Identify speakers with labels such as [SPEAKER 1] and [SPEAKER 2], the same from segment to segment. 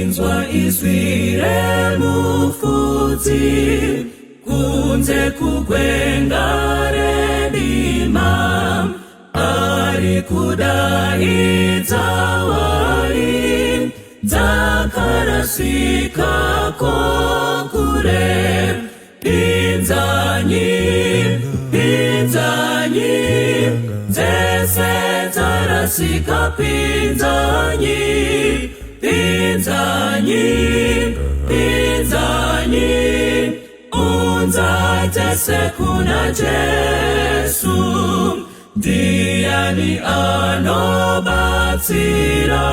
[SPEAKER 1] Inzwa izwi remufudzi kunze kugwenga redima ari kudaidza wari dzakarasika kokure. Pinzanyi, pinzanyi, dzese dzarasika pinzanyi, pinzanyi, pinzanyi, unza dzese kuna Jesu. Ndiani anobatsira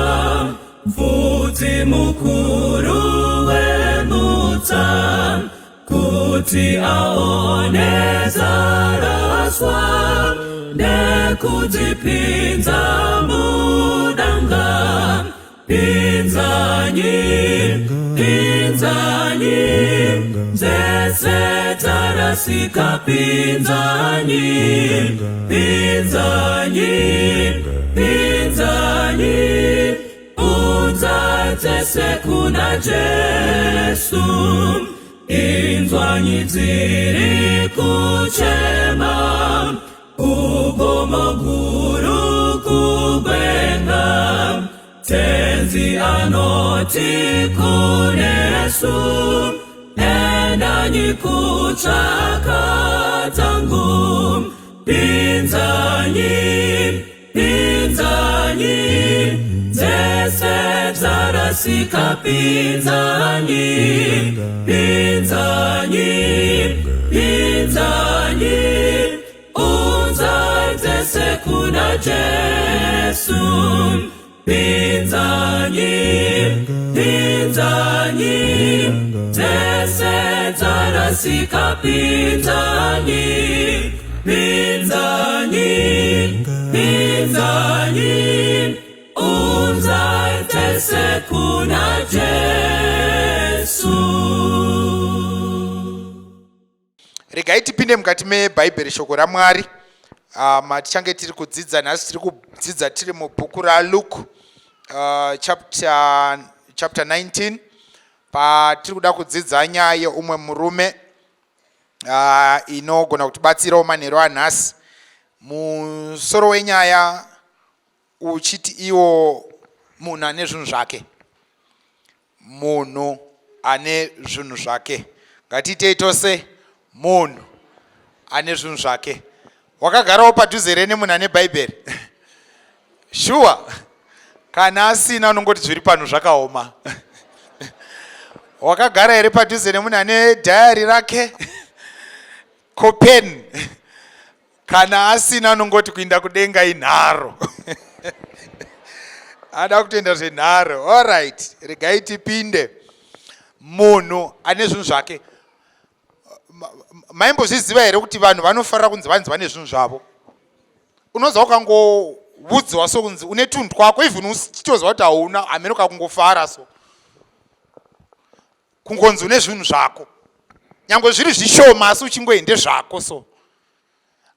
[SPEAKER 1] mufudzi mukuru wemutsa kuti aone dzaraswa nekudzipinza mudanga? Pinzanyi, pinzanyi, dzese dzarasika pinzanyi, pinzanyi, pinzanyi, unza dzese kuna Jesu. Inzwanyi dziri kuchema kugomo guru kugwenga. Tenzi anoti kunesu, endanyi kutsvaka dzangu. Pinzanyi, pinzanyi, dzese dzarasika pinzanyi, pinzanyi, pinzanyi, unza dzese kuna Jesu. Pinzanyi, pinzanyi, dzese dzarasika pinzanyi, pinzanyi, pinzanyi, unza dzese kuna Jesu.
[SPEAKER 2] Regai tipinde mukati mebhaibheri, shoko raMwari. Tichange tiri kudzidza nhasi, tiri kudzidza tiri mubhuku raLuke, chapter 19, patiri kuda kudzidza nyaya yeumwe murume inogona kutibatsirawo manheru anhasi. Musoro wenyaya uchiti iwo, "Munhu ane zvinhu zvake." Munhu ane zvinhu zvake. Ngatiitei tose, munhu ane zvinhu zvake. Wakagarawo padhuze here nemunhu ane bhaibheri? Shuwa, kana asina unongoti zviri pano zvakaoma. Wakagara here padhuze nemunhu ane diary rake kopen? Kana asina unongoti kuinda kudenga inharo, ada kutoenda zvenharo. Alright, regai tipinde. Munhu ane zvinhu zvake. Maimbozviziva here kuti vanhu vanofarira kunzi vanzi vane zvinhu zvavo? Unoziva, ukangovudziwa so kunzi une tunhu twako, even uchitoziva kuti hauna, hamene kakungofara so kungonzi une zvinhu zvako, nyange zviri zvishoma, asi uchingoende zvako so,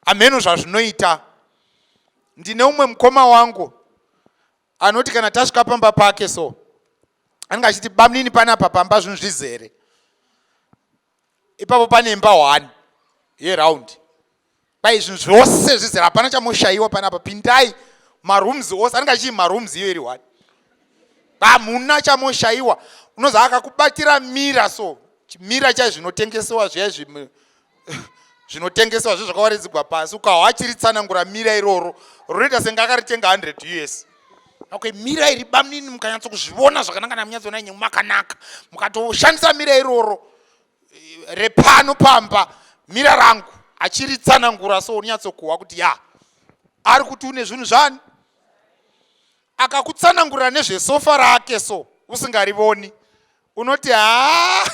[SPEAKER 2] hameno zvazvinoita. Ndine umwe mukoma wangu anoti kana tasvika pamba pake so, anenge achiti, "Bamunini, panapa pamba zvinhu zvizere." Ipapo pane imba 1 yeround pai, zvinhu zvose zvizere, hapana chamushayiwa panapa, pindai, marooms ose anenge achii marooms, iyo iri 1, hamuna chamoshayiwa. Unoza akakubatira mirror so, mirror chai zvinotengesewa zviya, zvinotengesewa zve zvakawaridzigwa pasi, ukahwa achiritsanangura mirror iroro, rinoita senge akaritenga 100 US. Okay, mirror iri, bamunini, mukanyatso kuzvivona zvakanaka, namunyatsoona nyenyu makanaka mukatoshandisa mirror iroro repano pamba, mirror rangu. Achiritsanangura so, unonyatsokuhwa kuti ya, ari kuti une zvinhu zvani. Akakutsanangurira nezvesofa rake so, usingarivoni, unoti haa,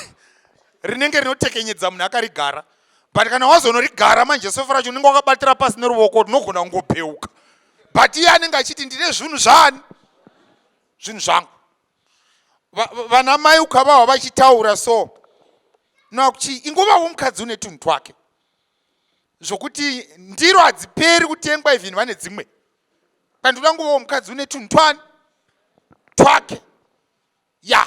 [SPEAKER 2] rinenge rinotekenyedza munhu akarigara. But kana wazonorigara manje sofa racho, unenge wakabatira pasi neruvoko, rinogona kungopeuka. But iye anenge achiti, "Ndine zvinhu zvani, zvinhu zvangu." Vana mai ukavahwa vachitaura so, nakuti ingovawo mukadzi une tunhu twake, zvokuti ndiro hadziperi kutengwa, even vane dzimwe. Kandoda nguvawo mukadzi une tunhu twani twake. Ya.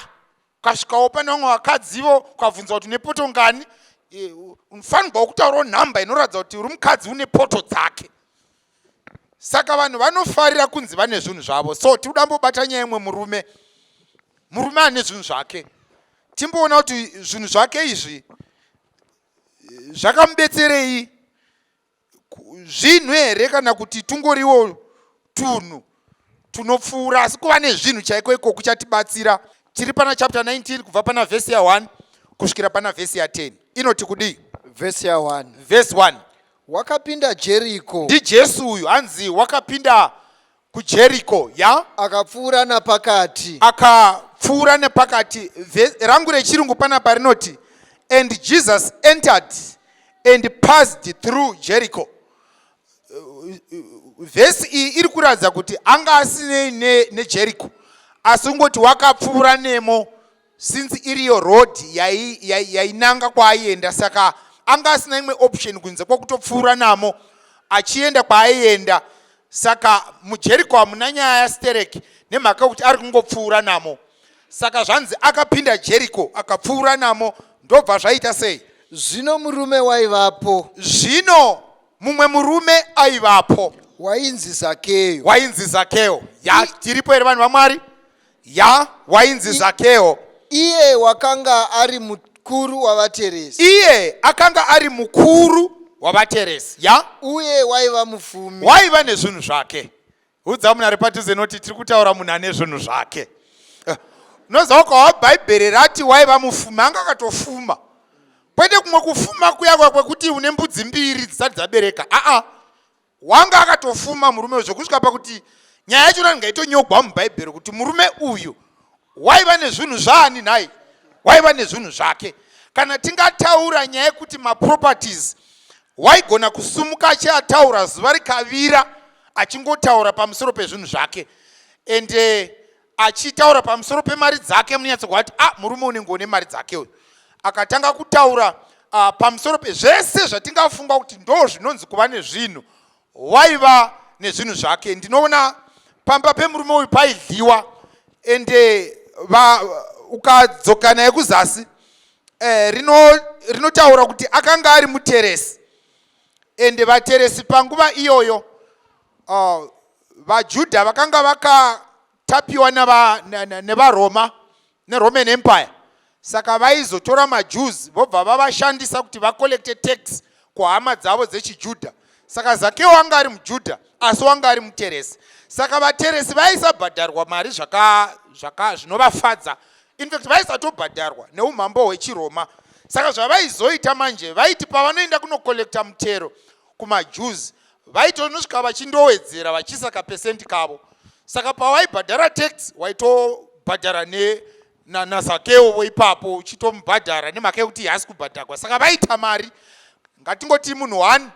[SPEAKER 2] Ukasvikawo pane vamwe vakadzivo ukabvunza kuti une poto ngani, unofanirwa kutaurawo nhamba inoratidza kuti uri mukadzi une poto dzake. Saka vanhu vanofarira kunzi vane zvinhu zvavo. So tiri kuda mbobata nyaya imwe, murume, murume ane zvinhu zvake. Timboona kuti zvinhu zvake izvi zvakamubetserei, zvinhu here kana kuti tungoriwo tunhu tunopfuura. Asi kuva nezvinhu chaiko iko kuchatibatsira. Tiri pana chapter 19, kubva pana vhesi ya1 kusvikira pana vhesi ya10. Inoti kudii?
[SPEAKER 3] Vhesi ya1.
[SPEAKER 2] Vhesi 1.
[SPEAKER 3] Wakapinda Jeriko.
[SPEAKER 2] NdiJesu uyu. Hanzi wakapinda kuJeriko ya.
[SPEAKER 3] Akapfuura napakati.
[SPEAKER 2] Akapfuura nepakati. Rangu rechirungu panapa rinoti, "And Jesus entered and passed through Jericho." Vhesi iyi iri kuratidza kuti anga asinei neJeriko, asi kungoti wakapfuura nemo, since iriyo road yainanga kwaaienda. Saka anga asina imwe option kunze kwekutopfuura namo achienda kwaaienda. Saka muJeriko hamuna nyaya yastereki nemhaka yekuti ari kungopfuura namo. Saka zvanzi akapinda Jeriko, akapfuura namo. Ndobva zvaita sei?
[SPEAKER 3] Zvino murume waivapo.
[SPEAKER 2] Zvino mumwe murume aivapo.
[SPEAKER 3] Wainzi Zakeyo.
[SPEAKER 2] Wainzi Zakeo. Ya, tiripo here, vanhu vaMwari? Ya, wainzi Zakeo.
[SPEAKER 3] Iye wakanga ari mukuru wavateresi.
[SPEAKER 2] Iye akanga ari mukuru wavateresi, ya.
[SPEAKER 3] Uye waiva mufumi.
[SPEAKER 2] Waiva nezvinhu zvake. Udza munhu ari padhuze noti tiri kutaura munhu ane zvinhu zvake. Unoziva, ukawa Bhaibheri rati waiva mufumi, anga akatofuma, kwete kumwe kufuma kuya kwekuti une mbudzi mbiri dzisati dzabereka. Aa, wanga akatofuma murume uyu, zvokusvika pakuti nyaya yacho ngaitonyogwa muBhaibheri kuti murume uyu waiva nezvinhu zvaani nhai? Waiva nezvinhu zvake. Kana tingataura nyaya yekuti maproperties, waigona kusumuka achiataura zuva rikavira, achingotaura pamusoro pezvinhu zvake, ende achitaura pamusoro pemari dzake. Munyatsokuva kuti, ah, murume unenge une mari dzake uyu. Akatanga kutaura pamusoro pezvese zvatingafunga kuti ndo zvinonzi kuva nezvinhu, waiva nezvinhu zvake. Ndinoona pamba pemurume uyu paidliwa. Ende ukadzoka naye kuzasi, rinotaura kuti akanga ari muteresi. Ende vateresi panguva iyoyo, vaJudha vakanga vakatapiwa nevaRoma, neRoman Empire. Saka vaizotora maJews, vobva vavashandisa kuti vacollecte tax kuhama dzavo dzechiJudha. Saka Zakeo anga ari muJudha, asi wanga ari muteresi. Saka vateresi vaisabhadharwa mari zvinovafadza. In fact, vaisatobhadharwa neumambo hwechiRoma. Saka zvavaizoita manje, vaiti pavanoenda kunocollecta mutero kumaJews, vaitonosvika vachindowedzera, vachiisa kapesenti kavo. Saka pawaibhadhara tax, waitobhadhara naZakeo ipapo, uchitomubhadhara nemhaka yekuti haasi kubhadharwa. Saka vaita mari. Ngatingoti munhu one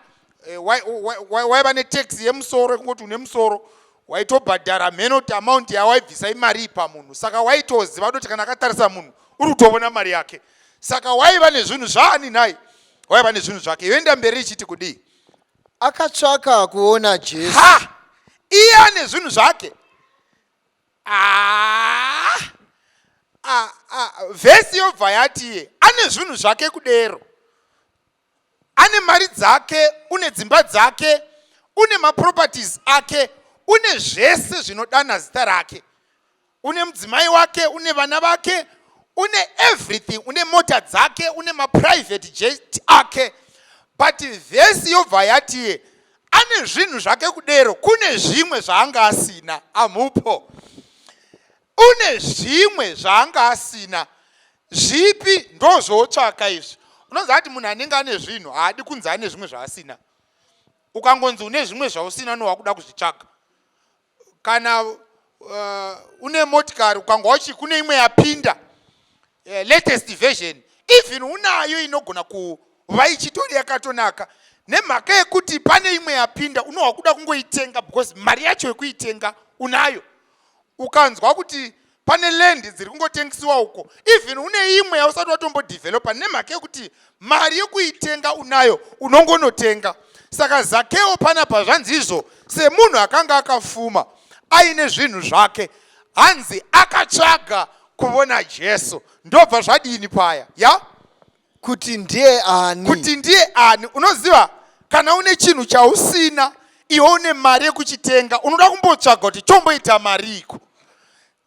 [SPEAKER 2] waiva netax yemusoro, kungoti une musoro waitobhadhara mheno kuti amount yawaibvisa imari pamunhu. Saka waitoziva kutoti kana akatarisa munhu, uri kutoona mari yake. Saka waiva nezvinhu zvaani nhai? Waiva nezvinhu zvake. Yoenda mberi ichiti kudii?
[SPEAKER 3] Akatsvaka kuona Jesu.
[SPEAKER 2] Ha, iye ane zvinhu zvake. Ah, ah, ah. Vhesi yobva yati ane zvinhu zvake kudero, ane mari dzake, une dzimba dzake, une maproperties ake, une zvese zvinodana zita rake, une mudzimai wake, une vana vake, une everything, une mota dzake, une maprivate jet ake. But vhesi yobva yati ane zvinhu zvake kudero, kune zvimwe zvaanga asina. Amupo, une zvimwe zvaanga asina. Zvipi? Ndozvotsvaka izvi. Unoziva kuti munhu anenge ane zvinhu haadi kunzi ane zvimwe zvaasina. Ukangonzi une zvimwe zvausina, nowakuda kuzvitsvaga. Kana une motikari, ukanga wachi kune imwe yapinda, latest version, even unayo inogona kuva ichitori yakatonaka, nemhaka yekuti pane imwe yapinda, unohwa kuda kungoitenga because mari yacho yekuitenga unayo. Ukanzwa kuti pane land dziri kungotengesiwa uko, even une imwe yausati watombodevelopa, nemhaka yekuti mari yekuitenga unayo, unongonotenga. Saka Zakeo panapa zvanzi izvo, semunhu akanga akafuma aine zvinhu zvake, hanzi akatsvaga. kuvona Jesu. Ndobva zvadini paya ya?
[SPEAKER 3] Kuti ndiye ani?
[SPEAKER 2] Kuti ndiye ani? Unoziva, kana une chinhu chausina, iwe une mari yekuchitenga, unoda kumbotsvaga kuti chomboita mariiko.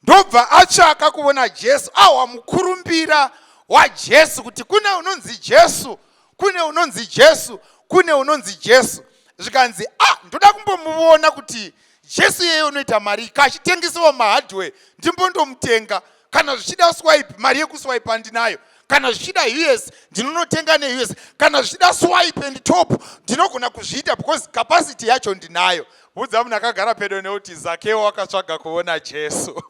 [SPEAKER 2] Ndobva atsvaka kuvona Jesu, ahwa mukurumbira waJesu kuti kune unonzi Jesu, kune unonzi Jesu, kune unonzi Jesu. Zvikanzi, a ah, ndoda kumbomuvona kuti Jesu iyeye unoita mari kachitengesewa mahardware, ndimbondomutenga. Kana zvichida swipe, mari yekuswipe handinayo. Kana zvichida US, ndinonotenga neUS. Kana zvichida swipe and top, ndinogona kuzviita because capacity yacho ndinayo. Udza munhu akagara pedo neuti Zakeo wakatsvaga kuona Jesu.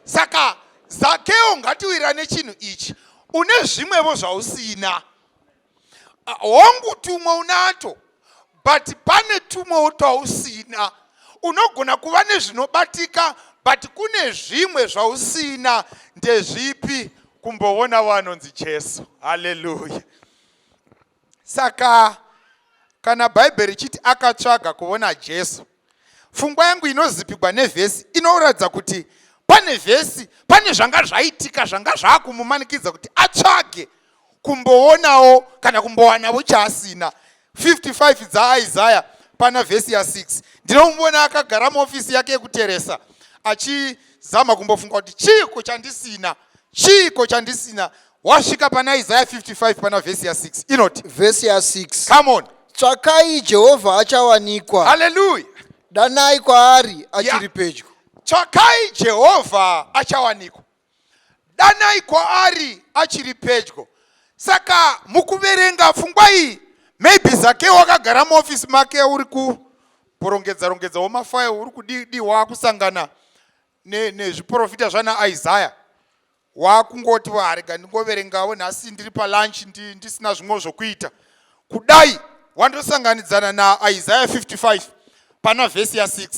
[SPEAKER 2] Saka Zakeo, ngatiwirane chinhu ichi, une zvimwevo zvausina. Hongu, tumwe unato, but pane tumwewo twausina. Unogona kuva nezvinobatika, but kune zvimwe zvausina. Ndezvipi? Kumboona vanonzi Jesu. Haleluya. Saka kana Bhaibheri richiti akatsvaga kuona Jesu, pfungwa yangu inozipigwa nevhesi inoratidza kuti pane vhesi, pane zvanga zvaitika zvanga zvakumumanikidza kuti atsvage kumboonawo kana kumbowanawo chaasina. 55 dzaIsaya pana vhesi ya6, ndinomuona akagara muofisi yake yekuteresa achizama kumbofunga kuti chiiko chandisina, chiiko chandisina. Wasvika pana Isaya 55 pana vhesi ya6, inoti
[SPEAKER 3] Vhesi ya6.
[SPEAKER 2] Come on.
[SPEAKER 3] Tsvakai Jehovha achawanikwa.
[SPEAKER 2] Haleluya.
[SPEAKER 3] Danai kwaari achiri pedyo.
[SPEAKER 2] Tsvakai Jehovha achawanikwa, danai kwaari achiri pedyo. Saka mukuverenga pfungwa iyi, maybe Zakeo wakagara muofisi make, uri kuporongedza rongedzawo mafayo, uri kudidi, waakusangana nezviprofita zvana Isaya, wakungoti warega ndingoverengawo nhasi, ndiri palunch, ndisina zvimwe zvokuita. Kudai wandosanganidzana naIsaya 55 pana vhesi ya6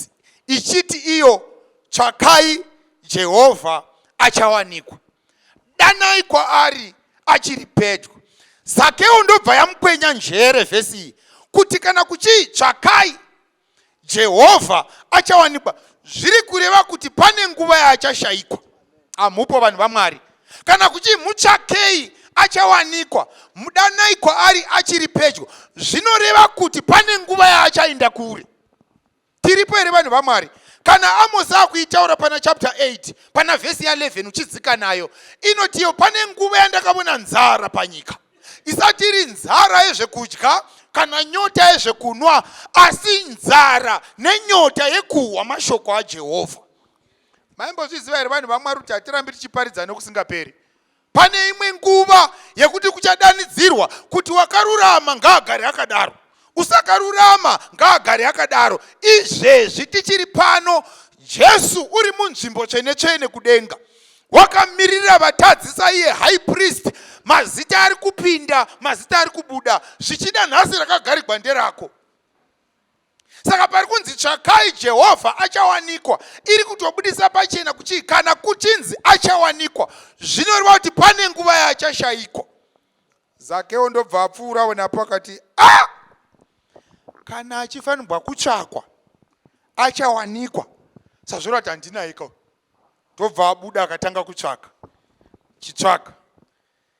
[SPEAKER 2] ichiti iyo, tsvakai Jehovha achawanikwa, danai kwaari achiri pedyo. Zakeo ndobva yamukwenya njere vhesi iyi kuti kana kuchii tsvakai Jehovha achawanikwa, zviri kureva kuti pane nguva yaachashayikwa. Amupo, vanhu vaMwari? Kana kuchii mutsvakei achawanikwa, mudanai kwaari achiri pedyo, zvinoreva kuti pane nguva yaachaenda kure. Tiripo here, vanhu vaMwari? Kana Amosi akuitaura pana chapter 8 pana vhesi ya11 uchidzika nayo, inotiyo pane nguva yandakavona nzara panyika, isati iri nzara yezvekudya kana nyota yezvekunwa, asi nzara nenyota yekuhwa mashoko aJehovha. Maimbozviziva here, vanhu vaMwari, kuti hatirambi tichiparidza nokusingaperi? Pane imwe nguva yekuti kuchadanidzirwa kuti wakarurama ngaagare akadaro, usakarurama ngaagare akadaro. Izvezvi tichiri pano, Jesu uri munzvimbo tsvene tsvene kudenga, wakamirira vatadzi saiye high priest. Mazita ari kupinda, mazita ari kubuda, zvichida nhasi rakagarigwa nderako. Saka pari kunzi tsvakai Jehovha achawanikwa, iri kutobudisa pachena kuchii, kana kuchinzi achawanikwa, zvinoreva kuti pane nguva yaachashayikwa. Zakeo ndobva apfuurawo napo akati, a ah! Kana achifanirwa kutsvakwa achawanikwa, sazvoreva kuti handinaika. Ndobva abuda akatanga kutsvaka, chitsvaka,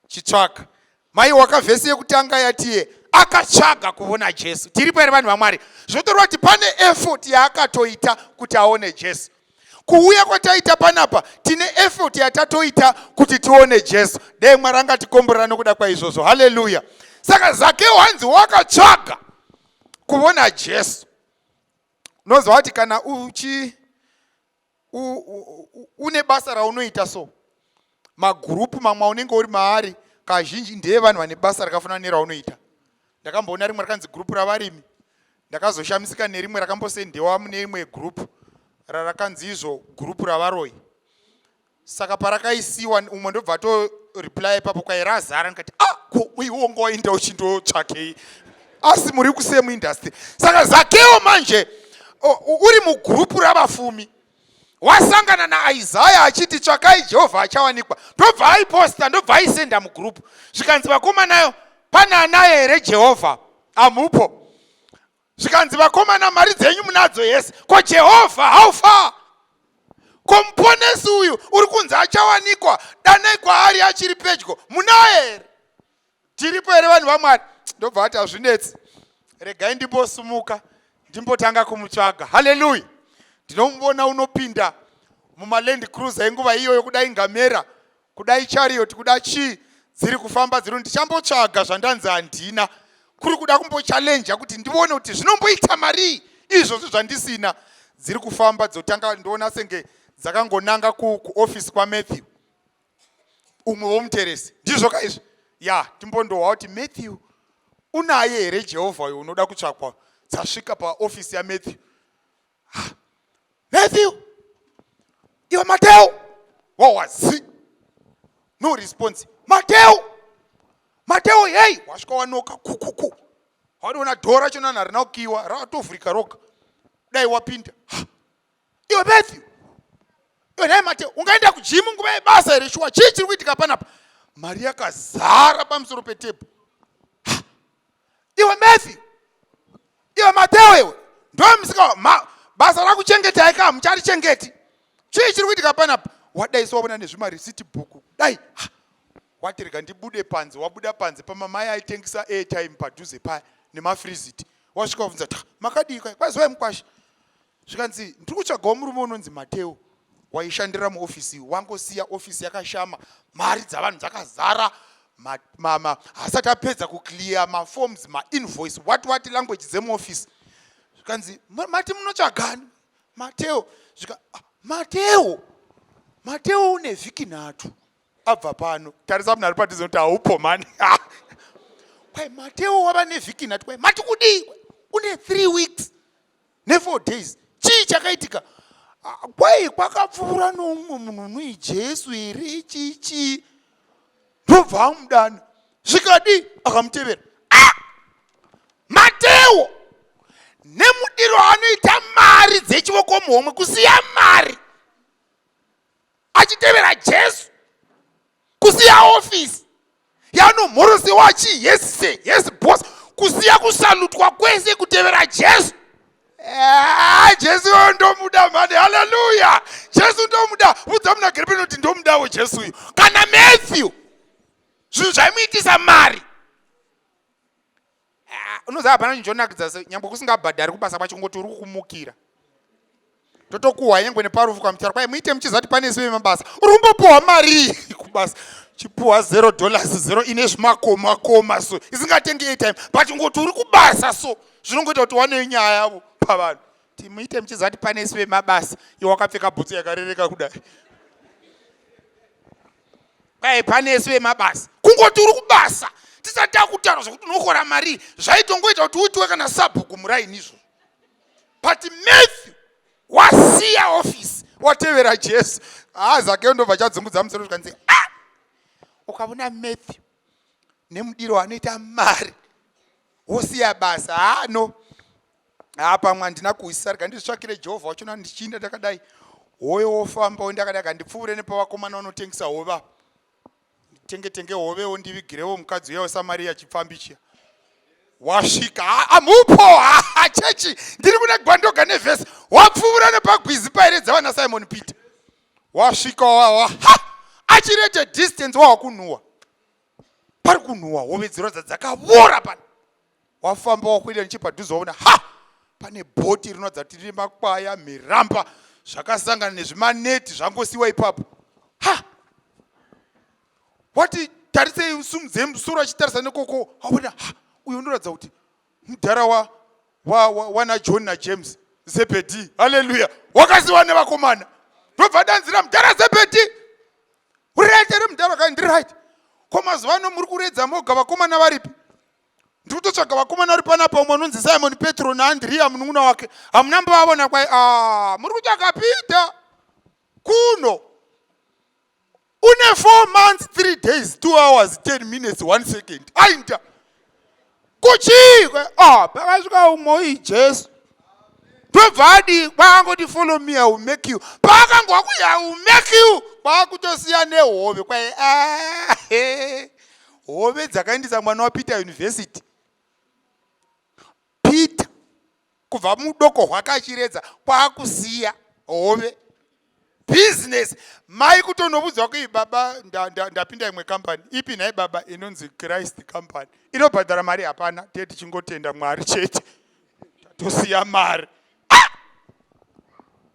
[SPEAKER 2] chitsvaka. Mai wakavhesi yekutanga yatiye akatsvaga kuona Jesu. Tiripo here, vanhu vaMwari? Zvotoreva kuti pane effort yaakatoita kuti aone Jesu. Kuuya kwataita panapa, tine effort yatatoita kuti tione Jesu. Dei Mwari angatikomborera nokuda kwaizvozvo. Haleluya. Saka Zakeo hanzi wakatsvaga kuona Jesu. Unoziva kuti kana uchi une basa raunoita, so magurupu mamwe aunenge uri maari kazhinji ndeyevanhu vane basa rakafanana neraunoita. Ndakamboona rimwe rakanzi gurupu ravarimi. Ndakazoshamisika nerimwe rakambosendewa mune imwe gurupu rarakanzi izvo gurupu ravaroyi. Saka parakaisiwa, umwe ndobva atoreply ipapo kwai razara. Ndikati, ah, ko iwe wanga waenda uchindotsvakei asi muri kusame industry? Saka Zakeo manje uri mugurupu ravafumi, wasangana naIsaya achiti tsvakai Jehovha achawanikwa, ndobva aiposta, ndobva aisenda mugurupu. Zvikanzi, vakomanayo, pane anaye here Jehovha? Amupo. Zvikanzi, vakomana, mari dzenyu munadzo yese, ko Jehovha how far? Ko muponesi uyu uri kunzi achawanikwa, danai kwaari achiri pedyo. Munaye here? Tiripo here vanhu vaMwari? Ndobva ati hazvinetsi, regai ndimbosumuka ndimbotanga kumutsvaga. Haleluya! Ndinomuona unopinda mumaland cruiser enguva iyoyo, kudai ngamera, kudai chariot, kuda chii, dziri kufamba dziri. Ndichambotsvaga zvandanzi handina, kuri kuda kumbochallenja kuti ndione kuti zvinomboita marii izvozvo zvandisina. Dziri kufamba dzotanga, ndoona senge dzakangonanga kuofisi kwaMatthew, umwe womuteresi. Ndizvo kaizvi ya timbondohwa kuti Matthew unaye here Jehovha uyo unoda kutsvakwa. Dzasvika paofisi yaMatthew. Matthew, iwe Mateo. Wawazi, no response. Mateo, Mateo, hei! Wasvika wanoka kukuku, wadiona dhoo racho nani harina kukiwa, ratovhurika roga. Dai wapinda. Iwe Matthew, iwe nhai Mateo, ungaenda kujimu nguva yebasa here? Shuwa, chii chiri kuitika panapa? Mari yakazara pamusoro petebhu. Iwe Matthew, iwe Mateo, iwe ndomusika basa rakuchengetai ka mucharichengeti. Chii chiri kuitika panapa? Wadai sewabona nezvimarisiti bhuku dai wati rega ndibude panze. Wabuda panze pamamai aitengesa airtime padhuze paya nemafriziti. Wasvika wabvunza, ta makadii? Kwazivai mukwasha. Zvikanzi, ndiri kutsvagawo murume unonzi Mateo waishandira muofisi. Wangosiya ofisi yakashama, mari dzavanhu dzakazara, hasati apedza kuclear maforms, mainvoice, what what, language dzemuofisi. Zvikanzi, mati munotsvagani? Mateo. Zvika, ah, Mateo, Mateo une vhiki 3 abva pano. Tarisa munhu ari padhuze kuti haupo mani. Kwai Mateo wava nevhiki 3. Kwai mati kudii? Une 3 weeks ne4 days. Chii chakaitika? Ah, kwai kwakapfuura noumwe munhu unoi Jesu here, chichii, ndobva amudana. Zvikadi akamutevera. Ah! Mateo nemudiro anoita mari dzechivoko muhomwe, kusiya mari achitevera Jesu, kusiya ofisi yanomhorosewa achi yes sir, yes boss, kusiya kusalutwa kwese kutevera Jesu. Ah, Jesu uyo ndomuda mhani. Haleluya, Jesu ndomuda. Udza muna Giripeni kuti ndomudawo Jesu uyu. Kana Matthew zvinhu zvaimuitisa mari. Ah, unoziva hapana chinhu chonakidza nyangwe kusingabhadhari kubasa kwacho, kungoti uri kukumukira totokuhwa nyangwe neparufu kwamutaura kwai muite muchiziva kuti pane sive mabasa. Uri kumbopuhwa mari kubasa, chipuhwa $0, zero ine zvimakoma koma so, isingatengi airtime, but ngoti uri kubasa so zvinongoita kuti wane nyaya yavo pavanhu ti muite muchiziva kuti pane sive mabasa. Iwe wakapfeka bhutsu yakarereka kudai, kwai pane sive mabasa. Kungoti uri kubasa, tisati takutaura zvokuti unokora mari, zvaitongoita kuti uitiwe kana sabhuku muraini izvozvo. But Matthew wasiya ofisi watevera Jesu. Haa, Zakeo ndobva chadzungudza musoro. Zvikanzi, ah, ukaona Matthew nemudiro anoita mari wosiya basa, haa no, haa pamwe handina kuwisisa. Rega ndizvitsvakire Jehovha wachona. Ndichiinda ndakadai, hoyo wofamba ndakadai, kandipfuure nepavakomana vanotengesa hove, tenge tenge hovewo ndivigirewo mukadzi uya weSamariya chipfambi chiya. Wasvika amupo chechi, ndiri kune gwandoga nevhesi. Wapfuura nepagwizi pairedza vana Simon Peter. Wasvika wawa ha achirete distance, wawa kunhuhwa, pari kunhuhwa, hove dzirodza dzakavora pana. Wafamba wakuenda nechepadhuze, waona ha pane bhoti rinoratidza kuti rine makwaya, miramba zvakasangana nezvimaneti zvangosiyiwa ipapo. Ha, wati tarisei, sumudzei musoro achitarisa nekoko, aona ha uyo unoratidza kuti mudhara wa wana John naJames, Zebhedhi. Haleluya! Wakasiwa nevakomana. Ndobva danzira, mudhara Zebhedhi, uri right here mudhara? Kai, ndiri right. Ko mazuva ano muri kuredza moga, vakomana varipi? Ndiri kutotsvaga vakomana vari panapa, umwe anonzi Simon Petro naAndriya munun'una wake. Hamuna mbovavona? Kwai, a muri kutsvaga Peter kuno une 4 months, 3 days, 2 hours, 10 minutes, 1 second. Ainda kuchii? Ah, pakasvika umwe Jesu, ndobva adi kwaangoti, "Follow me, I will make you." Paakangwa kuti "I will make you," kwakutosiya nehove. Kwai ah, hove dzakaendesa mwana waPeter university. Peter kubva mudoko hwake achiredza, kwaakusiya hove. Business mai kutonobudzwa kui baba ndapinda imwe company ipi nhai baba inonzi Christ company inobhadhara mari hapana tee tichingotenda Mwari chete tosiya mari. Ah!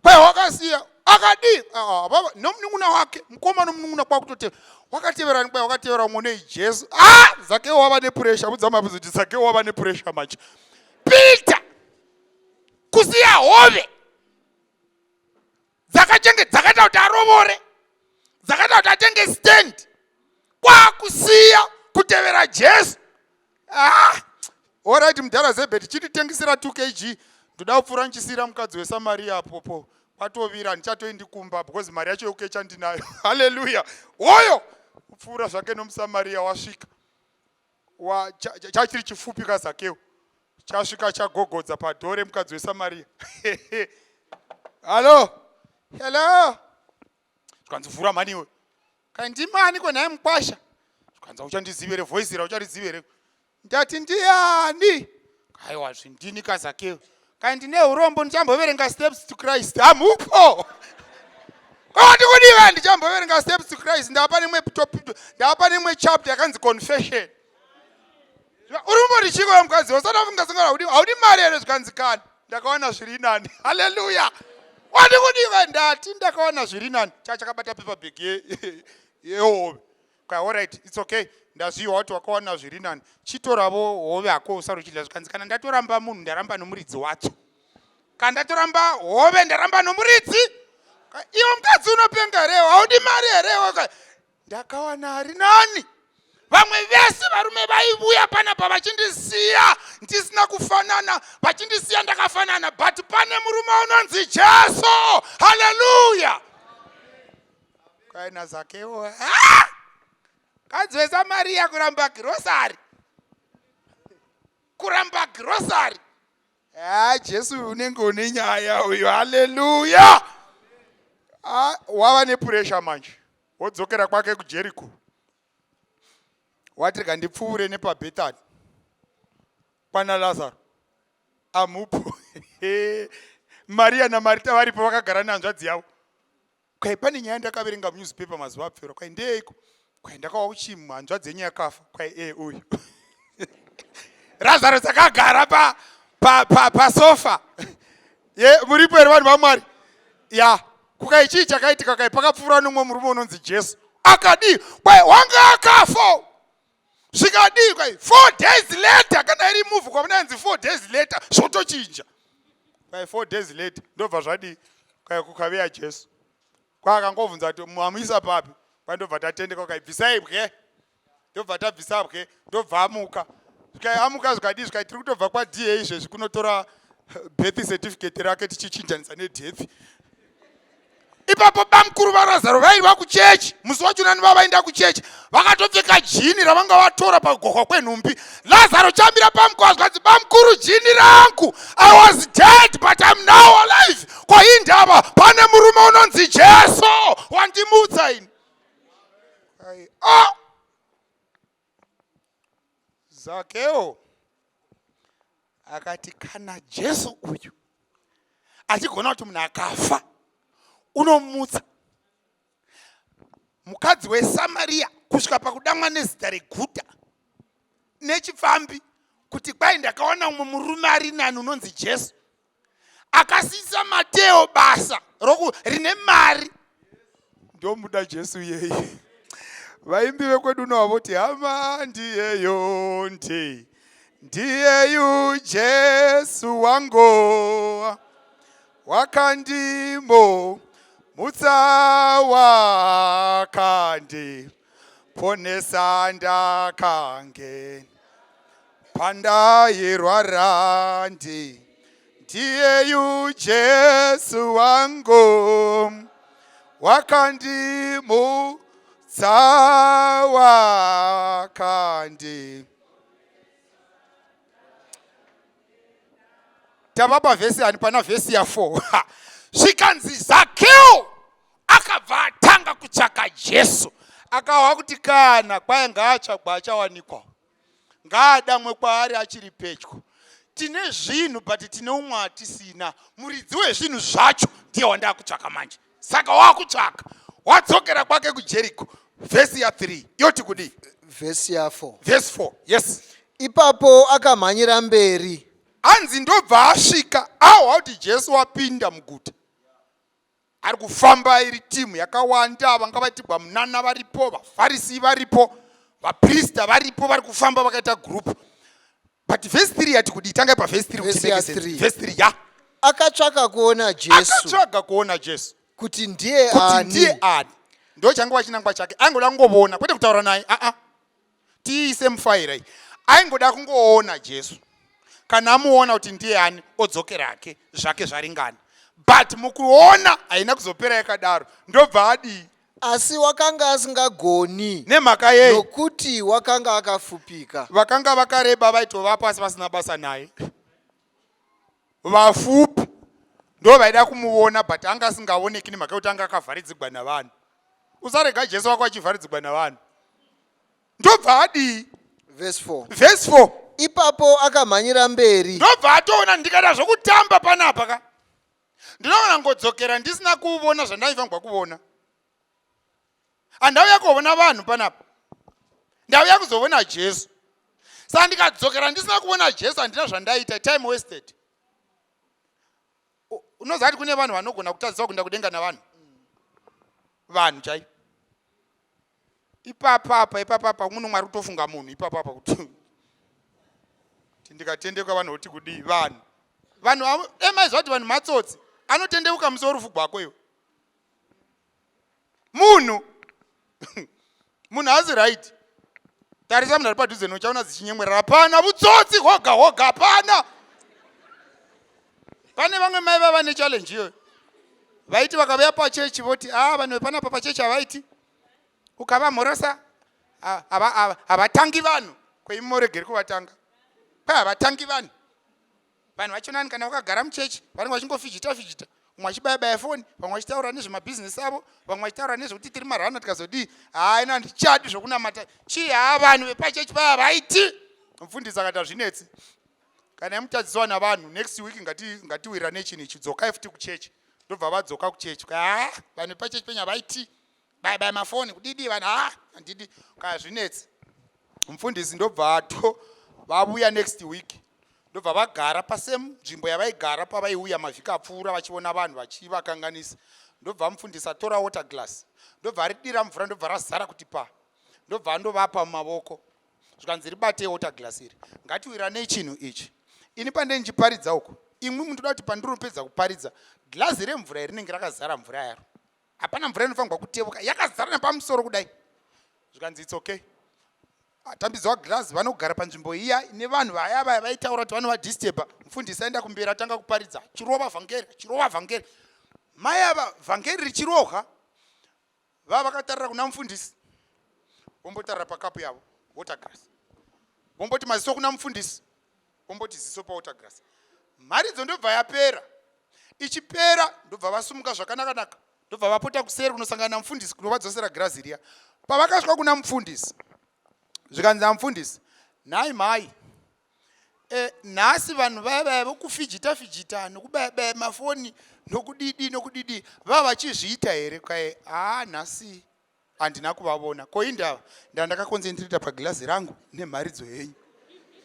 [SPEAKER 2] Kwai wakasiya akadii ah, ah, nomunun'una wake mukoma nomunun'una kwakutotevera wakateverani kwai wakatevera umwe nei Jesu ah Zakeo wava nepressure budza mabudzo kuti Zakeo wava nepressure manje Peter kusiya hove dzakachenge dzakaita kuti arovore dzakaita kuti atenge stand kwakusiya kutevera jesu ah orit mudhara zebheti chititengesera 2 kg ndoda kupfuura ndichisiyira mukadzi wesamariya apopo kwatovira handichatoendi kumba because mari yacho yekukecha ndinayo haleluya hoyo kupfuura zvake nomusamariya wasvika chachiri chifupi kazakeo chasvika chagogodza padhoo remukadzi wesamariya hallo hello zvikanzi vhura mhani iwe kai ndimani ko nhai mukwasha zvikanzi auchandizivi here voice ira ucharizivi here ndati ndiyani aiwa zvindini kazakeo kai ndine urombo ndichamboverenga steps to christ hamupo kwati kudiva ndichamboverenga steps to christ ndapa nemwe ndapa nemwe chapter yakanzi confession uri kumboti chiko mukadzi usati wafunga sangana haudi haudi mari here zvikanzi kani ndakawana zviri nani haleluya wati kudiva ndati ndakawana zviri nani chachakabata paper bag yehove Ka alright it's okay ndazviwa kuti wakawana zviri nani chitoravo hove hako usari uchidya zvikanzi kana ndatoramba munhu ndaramba nomuridzi wacho kana ndatoramba hove ndaramba nomuridzi iwe mukadzi unopenga here haudi mari here ndakawana ari nani vamwe vese varume vaivuya panapa vachindisiya ndisina kufanana vachindisiya ndakafanana but pane murume unonzi jesu haleluya Kaina Zakeo. Ah! Kadzi weSamaria kuramba girosari. Kuramba girosari. Ah, Jesu unenge une nyaya uyu. Haleluya. Ah, wava nepressure manje. Wodzokera kwake kuJericho. Wati rega ndipfuure nepaBethany. Kwana Lazaro. Amupo. Maria naMarita varipo vakagara nehanzvadzi yavo. Kwai pane nyaya ndakaverenga munewspaper mazuva apfuura. Kwai ndeyeiko? Kwai ndakawa kuchimu hanzvadzi yenyu yakafa. Kwai e uyu. Lazarus akagara pa pa pa pasofa. Ye muripo here vanhu vaMwari? Ya, kukai chii chakaitika kai pakapfuura nomwe murume unonzi Jesu. Akadii? Kwai wanga akafa. Zvikadii kwai 4 days later kana iri move kwamunanzi 4 days later zvotochinja. Kwai 4 days later ndobva zvadii? Kwai kukaveya Jesu. Kwa akangobvunza kuti mamuisa papi? Kwai ndobva tatendeka kwai bvisai bwe. Ndobva tabvisa bwe, ndobva amuka. Zvikai amuka zvikadii zvikai tiri kutobva kwa DA izvezvi kunotora birth certificate rake tichichinjanisa nedeath. Ipapo bamkuru vaRazaro vaiva kuchechi musi wacho nani vavaenda kuchechi vakatopfeka jini ravanga vatora pakugohwa kwenhumbi. Lazaro chamira pamukova zvikanzi bamkuru jini rangu I was dead but I'm now alive. Ko indava pane murume unonzi Jesu wandimutsa ini. Ah! Zakeo akati kana Jesu uyu achigona kuti munhu akafa unomutsa mukadzi weSamaria kusvika pakudamwa nezita reguta nechipfambi kuti kwai ndakaona umwe murume ari nani unonzi Jesu akasiisa Mateo basa roku rine mari ndomuda Jesu yeye vaimbi vekwedu uno vavoti hama ndiyeyo ndi ndiyeyu Jesu wangu wakandimo mutsa wakandi ponesa ndakange pandairwara ndi ndiyeyu Jesu wangu wakandimutsa wakandi tava pavhesi ani pana vhesi ya 4 zvikanzi Zakeo akabva atanga kutsvaka Jesu akahwa kuti kana kwaye ngaatsvagwa achawanikwa ngaadamwe kwaari achiri pedyo tine zvinhu but tine umwe atisina muridzi wezvinhu zvacho ndiye wandakutsvaka manje. Saka wakutsvaka, wadzokera kwake kuJeriko. Vhesi ya3 yoti kudii?
[SPEAKER 3] Vhesi ya4.
[SPEAKER 2] Vhesi 4, yes.
[SPEAKER 3] Ipapo akamhanyira mberi.
[SPEAKER 2] Hanzi ndobva asvika ahwa kuti Jesu wapinda muguta. Ari kufamba iri timu yakawanda, vanga vaitigwa munana varipo, vaFarisi varipo, vaprista varipo, vari kufamba vakaita group. But vhesi 3 yati kudii? Tangai pavhesi 3.
[SPEAKER 3] Vhesi ya 3.
[SPEAKER 2] Vhesi 3 ya.
[SPEAKER 3] Akatsvaka kuona Jesu.
[SPEAKER 2] Akatsvaga kuona Jesu.
[SPEAKER 3] Kuti ndiye
[SPEAKER 2] kuti
[SPEAKER 3] ani.
[SPEAKER 2] Ndiye ani. Ndo changova chinangwa chake. Aingoda kungovona, kwete kutaura naye. Aa, tiise mufaira iyi. Aingoda kungoona Jesu. Kana amuona kuti ndiye ani, odzokera hake, zvake zvaringana. But mukuona haina kuzopera yakadaro. Ndobva adii?
[SPEAKER 3] Asi wakanga asingagoni.
[SPEAKER 2] Nemhaka yei?
[SPEAKER 3] Nokuti wakanga akafupika.
[SPEAKER 2] Vakanga vakareba vaitovapo asi vasina basa naye. Vafupi ndo vaida kumuona, but anga asingaoneki nemhaka yekuti anga akavharidzigwa navanhu. Usarega Jesu wako achivharidzigwa navanhu. Ndobva adii?
[SPEAKER 3] Vhesi 4.
[SPEAKER 2] Vhesi 4.
[SPEAKER 3] Ipapo akamhanyira mberi.
[SPEAKER 2] Ndobva atoona, ndikada zvokutamba panapa ka, ndinoona ngodzokera ndisina kuvona zvandaifanirwa kuvona. Handauya kuona vanhu panapa, ndauya kuzovona Jesu. Saka ndikadzokera ndisina kuona Jesu, handina zvandaita, time wasted. Unoziva kuti kune vanhu vanogona kutadziswa kuenda kudenga navanhu, vanhu chaivo. Ipapapa, ipapapa muno Mwari kutofunga munhu ipapapa kuti ndikatendeuka vanhu voti kudii. Vanhu emaiziva kuti vanhu matsotsi, anotendeuka musi werufu gwako iwe. Munhu haasi right. Tarisa munhu ari padhuze, nochaona dzichinyemwerera. Hapana, vutsotsi hwoga hwoga, hapana. Pane vamwe mai vava nechallenge iyoyo. Vaiti vakauya pachechi voti, a, vanhu vepanapa pachechi havaiti, ukavamhorosa havatangi vanhu. Kweimuregeri kuvatanga kwai havatangi vanhu. Vanhu vachonani kana vakagara muchechi vanenge vachingofijita fijita, umwe achibayabaya foni, vamwe vachitaura nezvemabhizinesi avo, vamwe vachitaura nezvekuti tiri marana tikazodii. Haina, ndichadi zvokunamata chii. Haa, vanhu vepachechi paya vaiti. Mufundisi akati, hazvinetsi, kana imutadziswa navanhu, next week ngatiwirane chinhu ichi, dzokai futi kuchechi. Ndobva vadzoka kuchechi. Ha, vanhu vepachechi penya vaiti bayabaya mafoni kudidi vanhu. Ha, handidi kaya, zvinetsi. Mufundisi ndobva ato vavuya next week, ndobva vagara pasame nzvimbo yavaigara pavaiuya mavhiki apfuura vachiona vanhu vachivakanganisa. Ndobva mufundisi atora water glass, ndobva aridira mvura, ndobva razara kuti pa, ndobva andovapa mumavoko. Zvikanzi, ribatei water glass iri, ngatiwiranei chinhu ichi. Ini pandei ndichiparidza uku, imwi mundoda kuti pandinopedza kuparidza, glazi remvura iri rinenge rakazara mvura yaro. Hapana mvura inofanirwa kutevuka, yakazara nepamusoro kudai. Zvikanzi, it's okay. Atambidzwa glazi, vanogara panzvimbo iya nevanhu vaya vaya vaitaura kuti vanovadisturba. Mufundisi aenda kumberi, atanga kuparidza, chirova vhangeri, chirova vhangeri. Mai ava, vhangeri richirohwa, vava vakatarira kuna mufundisi, vombotarira pakapu yavo water glass, vomboti maziso kuna mufundisi, vomboti ziso pawater glass. Mharidzo ndobva yapera. Ichipera, ndobva vasumuka zvakanaka-naka, ndobva vapota kuseri kunosangana namufundisi kunovadzosera girazi riya. Pavakasvika kuna mufundisi, zvikanzi namufundisi, nhai mhai, nhasi vanhu vaya vaya vokufijita fijita nokubaya-baya mafoni nokudidi nokudidi vava vachizviita here? Kwaye, haa, nhasi handina kuvavona. Ko indava? Ndandakakonzentreta pagirazi rangu nemharidzo yenyu,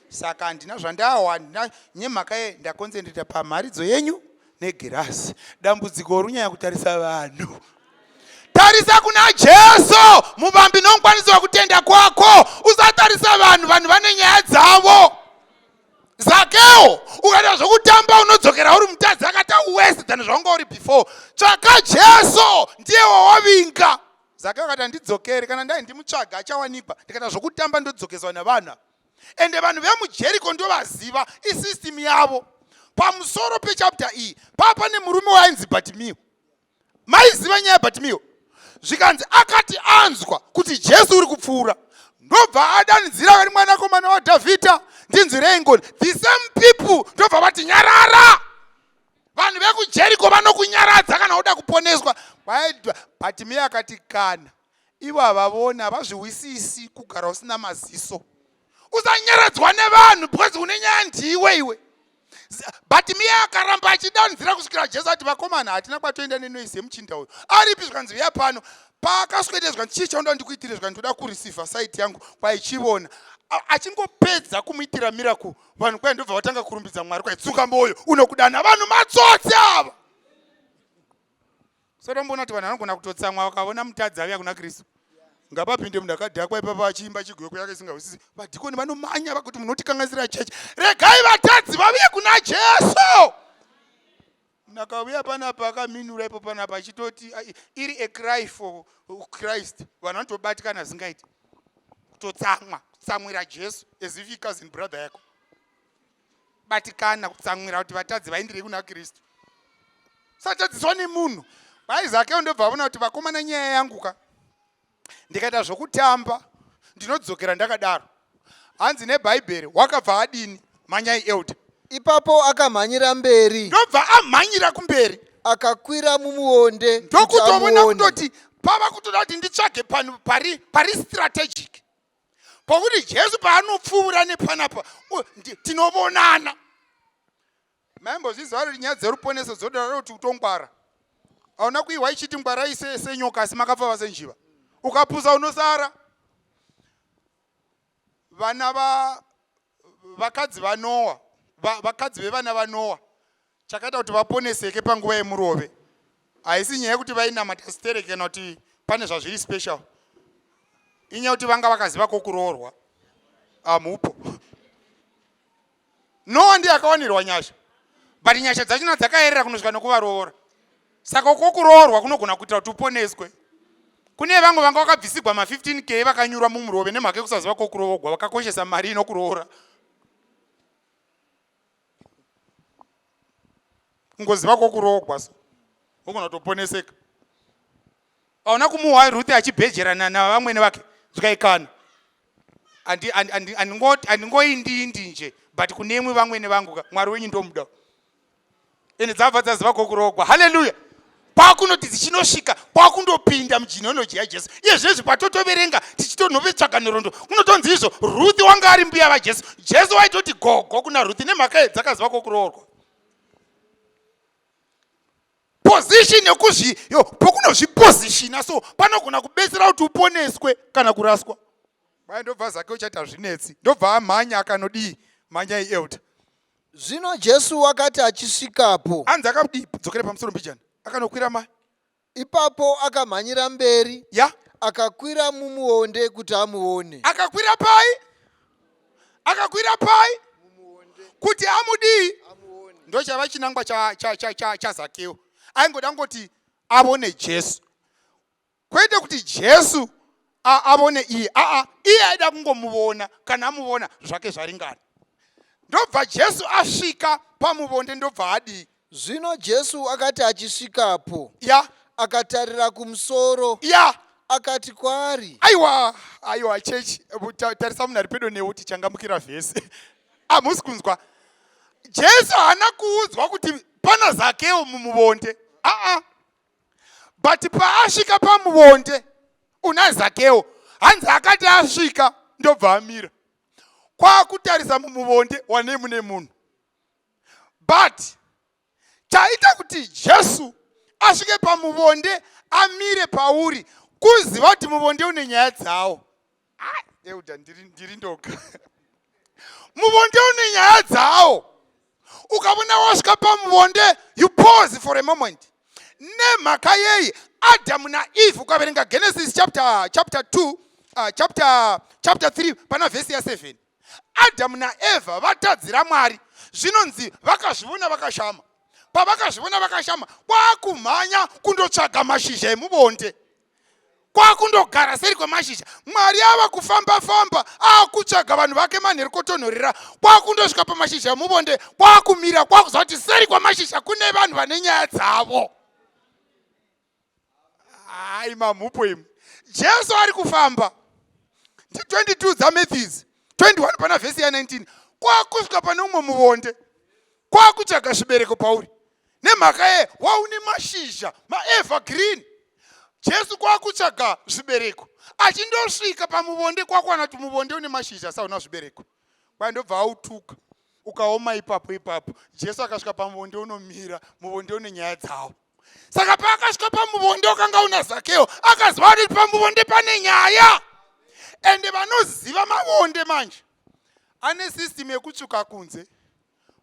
[SPEAKER 2] saka handina zvandawa, handina nemhaka ye ndakonzentreta pamharidzo yenyu negirazi. Dambudziko runyanya kutarisa vanhu. Tarisa kuna Jesu, muvambi nomukwanisi wekutenda kwako. Usatarisa vanhu, vanhu vane nyaya dzavo. Zakeo, ukaita zvokutamba unodzokera uri mutadzi akata worse than zvawanga uri before. Tsvaka Jesu, ndiye wawavinga. Zakeo akati, handidzokeri kana ndai ndimutsvaga achawanikwa. Ndikaita zvokutamba ndodzokeswa navanhu. Ende vanhu vemuJeriko ndovaziva, isystem yavo. Pamusoro pechapter iyi paa pane murume wainzi Bhatimio. Maiziva nyaya yaBhatimio. Zvikanzi akati anzwa kuti Jesu uri kupfuura, ndobva adanidzira vari, mwanakomana waDhavhidha, ndinzwirei ngoni. The same people ndobva vati, nyarara. Vanhu vekuJeriko vanokunyaradza kana uda kuponeswa. Bhatimio akati, kana ivo havavoni, havazviwisisi kugara usina maziso. Usanyaradzwa nevanhu because une nyaya ndiwe iwe. But miya akaramba achidanzira kusvikira Jesu ati, vakomana, hatina kwatoenda nenoise yemuchinda uyu. Aripi? Zvikanzi, uya pano. Paakaswedera, zvikanzi, chii chaunoda ndikuitire? Zvikanzi, ndoda kureceiva sight yangu. Kwaichivona achingopedza kumuitira miracle, vanhu kwai ndobva vatanga kurumbidza Mwari. Kwai tsunga moyo unokudana. Vanhu matsotsi ava. Sotomboona kuti vanhu vanogona kutotsamwa vakaona mutadzi aviya kuna Kristu. Ngapapinde munhu akadhakwa ipapa achiimba chigwekwe yake isingahwisisi, vadhikoni vanomanya vakuti munotikanganisira chechi. Regai vatadzi vaviye kuna Jesu. Munhu akauya panapa akaminura ipo panapa achitoti iri a cry for Christ, vanhu vanotobatikana zingaiti, kutotsamwa, kutsamwira Jesu as if cousin brother yako. Batikana kutsamwira kuti vatadzi vaindirei kuna Kristu. Satadziswa nemunhu vaizakeo. Ndobva vaona kuti, vakomana, nyaya yangu ka, ndikaita zvokutamba ndinodzokera ndakadaro. Hanzi neBhaibheri wakabva adini? Manyai, elder.
[SPEAKER 3] Ipapo akamhanyira mberi.
[SPEAKER 2] Ndobva amhanyira kumberi.
[SPEAKER 3] Akakwira mumuonde kuti
[SPEAKER 2] Ndokutoona
[SPEAKER 3] amuone.
[SPEAKER 2] Kutoti pava kutoda kuti nditsvage pano pari strategic pokuti Jesu paanopfuura nepanapa tinovonana. Maimbozviziva kuti nyaya dzeruponeso dzoda kuti utongwara? Hauna kuihwa ichiti ngwarai senyoka asi makapfava senjiva. Ukapusa unosara. Vana va vakadzi vaNoa, vakadzi vevana vaNoa, chakaita kuti vaponeseke panguva yemurove haisi nyaya yekuti vainamata stereke kana kuti pane zvazviri special. Inyaya yekuti vanga vakaziva kokuroorwa. Amupo Noa ndiye akawanirwa nyasha, but nyasha dzachona dzakayerera kunosvika nokuvaroora. Saka kokuroorwa kunogona kuitira kuti uponeswe. Kune vamwe vanga vakabvisigwa ma15 K vakanyurwa mumurove nemhaka yekusaziva kokuroorwa, vakakoshesa mari inokuroora. Kungoziva kokuroorwa so unogona kutoponeseka. Aona kumuhwa Ruth achibhejerana navamwene vake, zvikaikana, handingoindindi nje, but kunemwi vamwene vangu ka, Mwari wenyu ndomuda. Ende dzabva dzaziva kokuroogwa. Haleluya! Kwakunoti dzichinosvika, kwakundopinda mugenealogy yaJesu. Iye zvezvi patotoverenga tichitonhovetsvaga nhoroondo, kunotonzi izvo Ruth wanga ari mbuya vaJesu. Jesu waitoti gogo kuna Ruth nemhaka dzakaziva kokuroorwa. Position yekuzvi yo pokunozvipositiona so panogona kubetsera kuti uponeswe kana kuraswa. Bai ndobva zake uchati hazvinetsi, ndobva amhanya akanodii? Mhanyai, elder.
[SPEAKER 3] Zvino Jesu wakati achisvikapo,
[SPEAKER 2] Anzi akadii? Dzokere pamusoro mbijana. Akanokwira ma
[SPEAKER 3] Ipapo akamhanyira mberi, akakwira mumuonde kuti amuone.
[SPEAKER 2] Akakwira pai? Akakwira pai kuti amudii? Ndo chava chinangwa chaZakeo. Aingoda ngoti avone Jesu, kwete kuti Jesu avone iye. Aa, iye aida kungomuvona. Kana amuvona zvake zvaringana. Ndobva Jesu asvika pamuvonde, ndobva adii?
[SPEAKER 3] Zvino Jesu akati achisvikapo, akatarira kumusoro, akati kwaari,
[SPEAKER 2] Aiwa, aiwa, chechi, tarisa munhu ari pedo newe kuti changamukira vhesi. Hamusi kunzwa? Jesu haana kuudzwa kuti pana Zakeo mumuvonde. Aa, but paasvika pamuvonde una Zakeo, hanzi akati asvika ndobva amira kwakutarisa mumuvonde wane mune munhu. But chaita kuti Jesu asvike pamuvonde amire pauri kuziva kuti muvonde une nyaya dzawo. Ah, elder, ndiri ndoga. Muvonde une nyaya dzawo. Ukavona wasvika pamuvonde, you pause for a moment. Nemhaka yei? Adamu naEve, ukaverenga Genesis chapter 2, chapter 3 pana vhesi ya7, Adamu naEvha vatadzira Mwari, zvinonzi vakazvivona vakashama. Pavakazvivona vakashama, kwakumhanya kundotsvaga mashizha emubonde, kwakundogara seri kwemashizha. Mwari ava kufamba famba akutsvaga vanhu vake manheru kotonhorera, kwakundosvika pamashizha emubonde, kwakumira, kwakuziva kuti seri kwamashizha kune vanhu vane nyaya dzavo. Ai, mamhupo imi. Jesu ari kufamba ndi 22 dzaMatthews 21 pana vhesi ya19, kwakusvika pane umwe muvonde, kwakutsvaga zvibereko pauri. Nemhaka ye waune mashizha maevergreen. Jesu kwakutsvaga zvibereko, achindosvika pamuvonde, kwakwana kuti muvonde une mashizha sauna zvibereko. Kwai ndobva autuka. Ukaoma ipapo ipapo, Jesu akasvika pamuvonde unomira, muvonde une nyaya dzawo. Saka paakasvika pamuvonde wakanga una Zakeo, akaziva kuti pamuvonde pane nyaya. Ende vanoziva mavonde manje ane system yekutsvuka kunze,